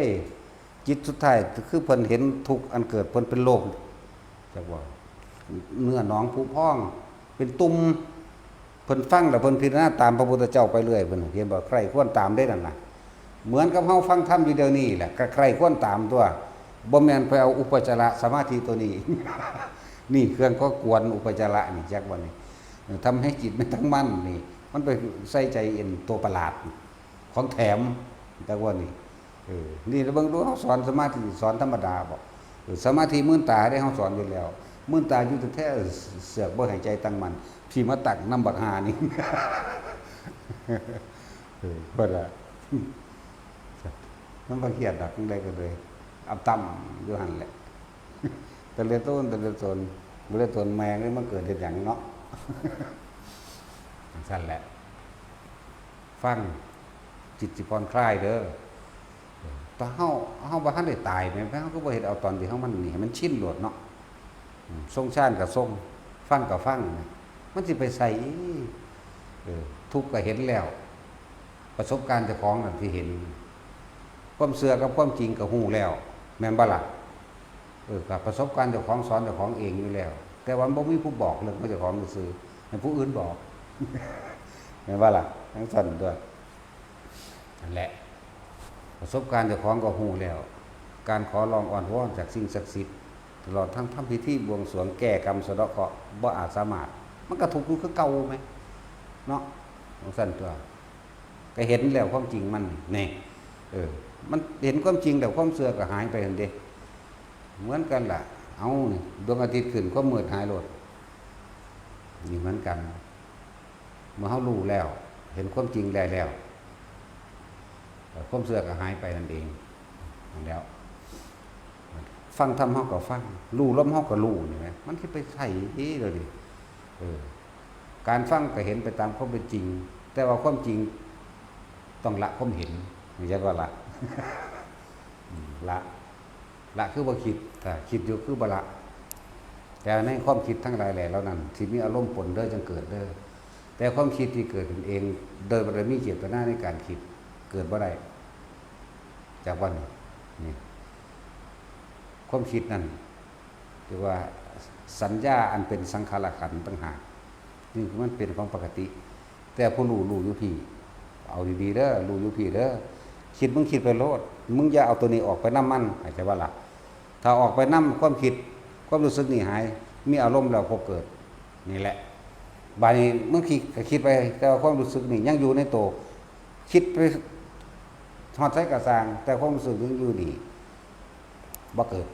จิตสุดท้ายคือเพิ่นเห็นทุกข์อันเกิด เพิ่นเป็นโลก จักว่า เนื้อหนองผุพอง เป็นตุ่ม เพิ่นฟังแล้วเพิ่นพิจารณาตามพระพุทธเจ้าไปเรื่อย เพิ่นเห็นบ่ ใคร่ครวญตามเด้นั่นน่ะ เหมือนกับเฮาฟังธรรมอยู่เดี๋ยวนี้แหละ ก็ใคร่ครวญตามตั๊ว บ่แม่นไปเอาอุปจารสมาธิตัวนี้ นี่เครื่องก่อกวนอุปจารนี่ จักบ่นี่ เออ ทำให้จิตไม่ตั้งมั่นนี่ มันไปใส่ใจเอ็นตัวประหลาด ของแถม จักบ่นี่ เออ นี่เบิ่งดู เฮาสอนสมาธิ สอนธรรมดาบ่ เออ สมาธิมื่นตาเด้ เฮาสอนอยู่แล้ว มื่นตาอยู่แท้ๆ เสือกบ่ให้ใจตั้งมั่น สิมาตั้งนำบักห่านี่ เออ เพิ่นว่า มันบ่เครียดดอก จั่งใดก็เลย อับต่ำอยู่หั่นแหละ แต่ละตน แต่ละตน บ่ได้ตนแม่งเลย มันเกิดเฮ็ดหยังเนาะ จั่งซั่นแหละ ฟัง จิตสิผ่อนคลายเด้อ แต่เฮา เฮาบ่ทันได้ตายแหม เฮาก็บ่เฮ็ดเอาตอนที่เฮามันนี่ ให้มันชินโลดเนาะ อืม ทรงฌานก็ทรง ฟังก็ฟังนะ มันสิไปไสอีก เออ ทุกข์ก็เห็นแล้ว ประสบการณ์เจ้าของนั่นที่เห็น ความเชื่อกับความจริงก็ฮู้แล้ว แม่นบ่ล่ะ เออ ก็ประสบการณ์เจ้าของสอนเจ้าของเองอยู่แล้ว แต่ว่าบ่มีผู้บอกเรื่องของเจ้าของซื่อๆ ให้ผู้อื่นบอก แม่นบ่ล่ะ จั่งซั่นตั๊ว นั่นแหละ ประสบการณ์เจ้าของก็ฮู้แล้ว การขอร้องอ้อนวอนจากสิ่งศักดิ์สิทธิ์ ตลอดทั้งทำพิธีบวงสรวงแก้กรรมสะเดาะเคราะห์ บ่อาจสามารถ มันก็ทุกข์อยู่คือเก่าแหม เนาะ จั่งซั่นตั๊ว ก็เห็นแล้วความจริงมัน แน่ เออ มันเห็นความจริงแล้วความเชื่อก็หายไปหั่นเด้ เหมือนกันล่ะ เอานี่ ดวงอาทิตย์ขึ้น ความมืดหายโลด นี่เหมือนกัน เมื่อเฮารู้แล้ว เห็นความจริงได้แล้ว ความเชื่อก็หายไปนั่นเอง นั่นแหล้ว ฟังธรรมเฮาก็ฟัง รู้ลมเฮาก็รู้ นี่แหม มันสิไปไสเลยนี่ เออ การฟังก็เห็นไปตามความเป็นจริง แต่ว่าความจริงต้องละความเห็น เข้าใจบ่ล่ะ อืม ละ ละคือบ่คิด ถ้าคิดอยู่คือบ่ละ แต่ในความคิดทั้งหลายแหล่เหล่านั้น ที่มีอารมณ์ปนเด้อ จั่งเกิดเด้อ แต่ความคิดที่เกิดขึ้นเอง โดยบ่ได้มีเจตนาในการคิด เกิดบ่ได้ จักบ่นี่ นี่ ความคิดนั่น เรียกว่าสัญญาอันเป็นสังขารขันธ์ต่างหาก นี่คือมันเป็นของปกติ แต่ผู้รู้รู้อยู่พี้ เอาดีๆเด้อ รู้อยู่พี้เด้อ คิดมึงคิดไปโลด มึงอย่าเอาตัวนี้ออกไปนำมัน เข้าใจบ่ล่ะ ถ้าออกไปนำความคิด ความรู้สึกนี่หาย มีอารมณ์แล้วพบเกิด นี่แหละ บาดนี้มึงคิดก็คิดไป แต่ว่าความรู้สึกนี่ยังอยู่ในโต คิดไปฮอดไสก็ซ่าง แต่ความรู้สึกยังอยู่นี่ บ่เกิด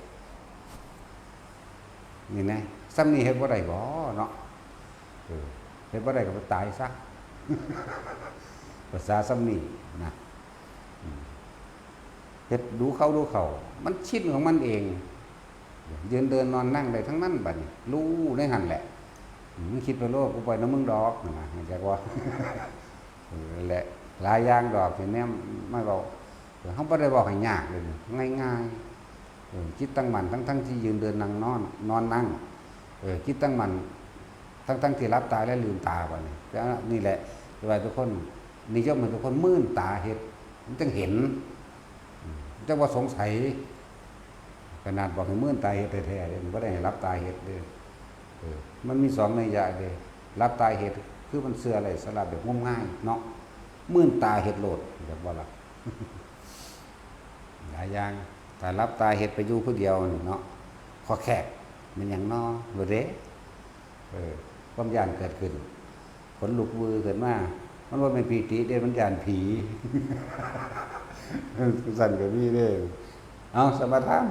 นี่นะ ส่ำนี้เฮ็ดบ่ได้บ่เนาะ เออ เฮ็ดบ่ได้ก็ไปตายซะ ภาษาส่ำนี้นะ อืม เฮ็ดดูเข้าดูเข้า มันชินของมันเอง ยืนเดินนอนนั่งได้ทั้งนั้นบัดนี้ รู้ในหั่นแหละ อืม มึงคิดไปโลด กูปล่อยนำมึงดอก นะ เข้าใจบ่ เออ และหลายอย่างดอกที่แนมมาเว้า เออ เฮาบ่ได้เว้าให้ยากเลย ง่ายๆ เออ จิตตั้งมั่น ทั้งๆที่ยืนเดินนั่งนอน นอนนั่ง เออ จิตตั้งมั่น ทั้งๆที่หลับตาและลืมตาบัดนี้ แต่นี่แหละ ว่าทุกคน นิยมให้ทุกคนมืนตาเฮ็ด มันจั่งเห็น อืม จั่งบ่สงสัย ขนาดบอกให้มืนตาเฮ็ดแท้ๆเด้ บ่ได้ให้หลับตาเฮ็ดเด้ เออ มันมีสองนัยยะเด้ หลับตาเฮ็ด คือมันเชื่อไร้สาระแบบงมงายเนาะ มืนตาเฮ็ดโลด จั่งบ่ล่ะ หลายอย่าง ถ้าหลับตาเฮ็ดไปอยู่ผู้เดียวนี่เนาะ คอแคก แม่นหยังน้อ โลดเด้ เออ ความย้านเกิดขึ้น ขนลุกวือขึ้นมา มันบ่แม่นปีติเด้ มันย้านผี ซั่นก็มีเด้ เอา สมาทาน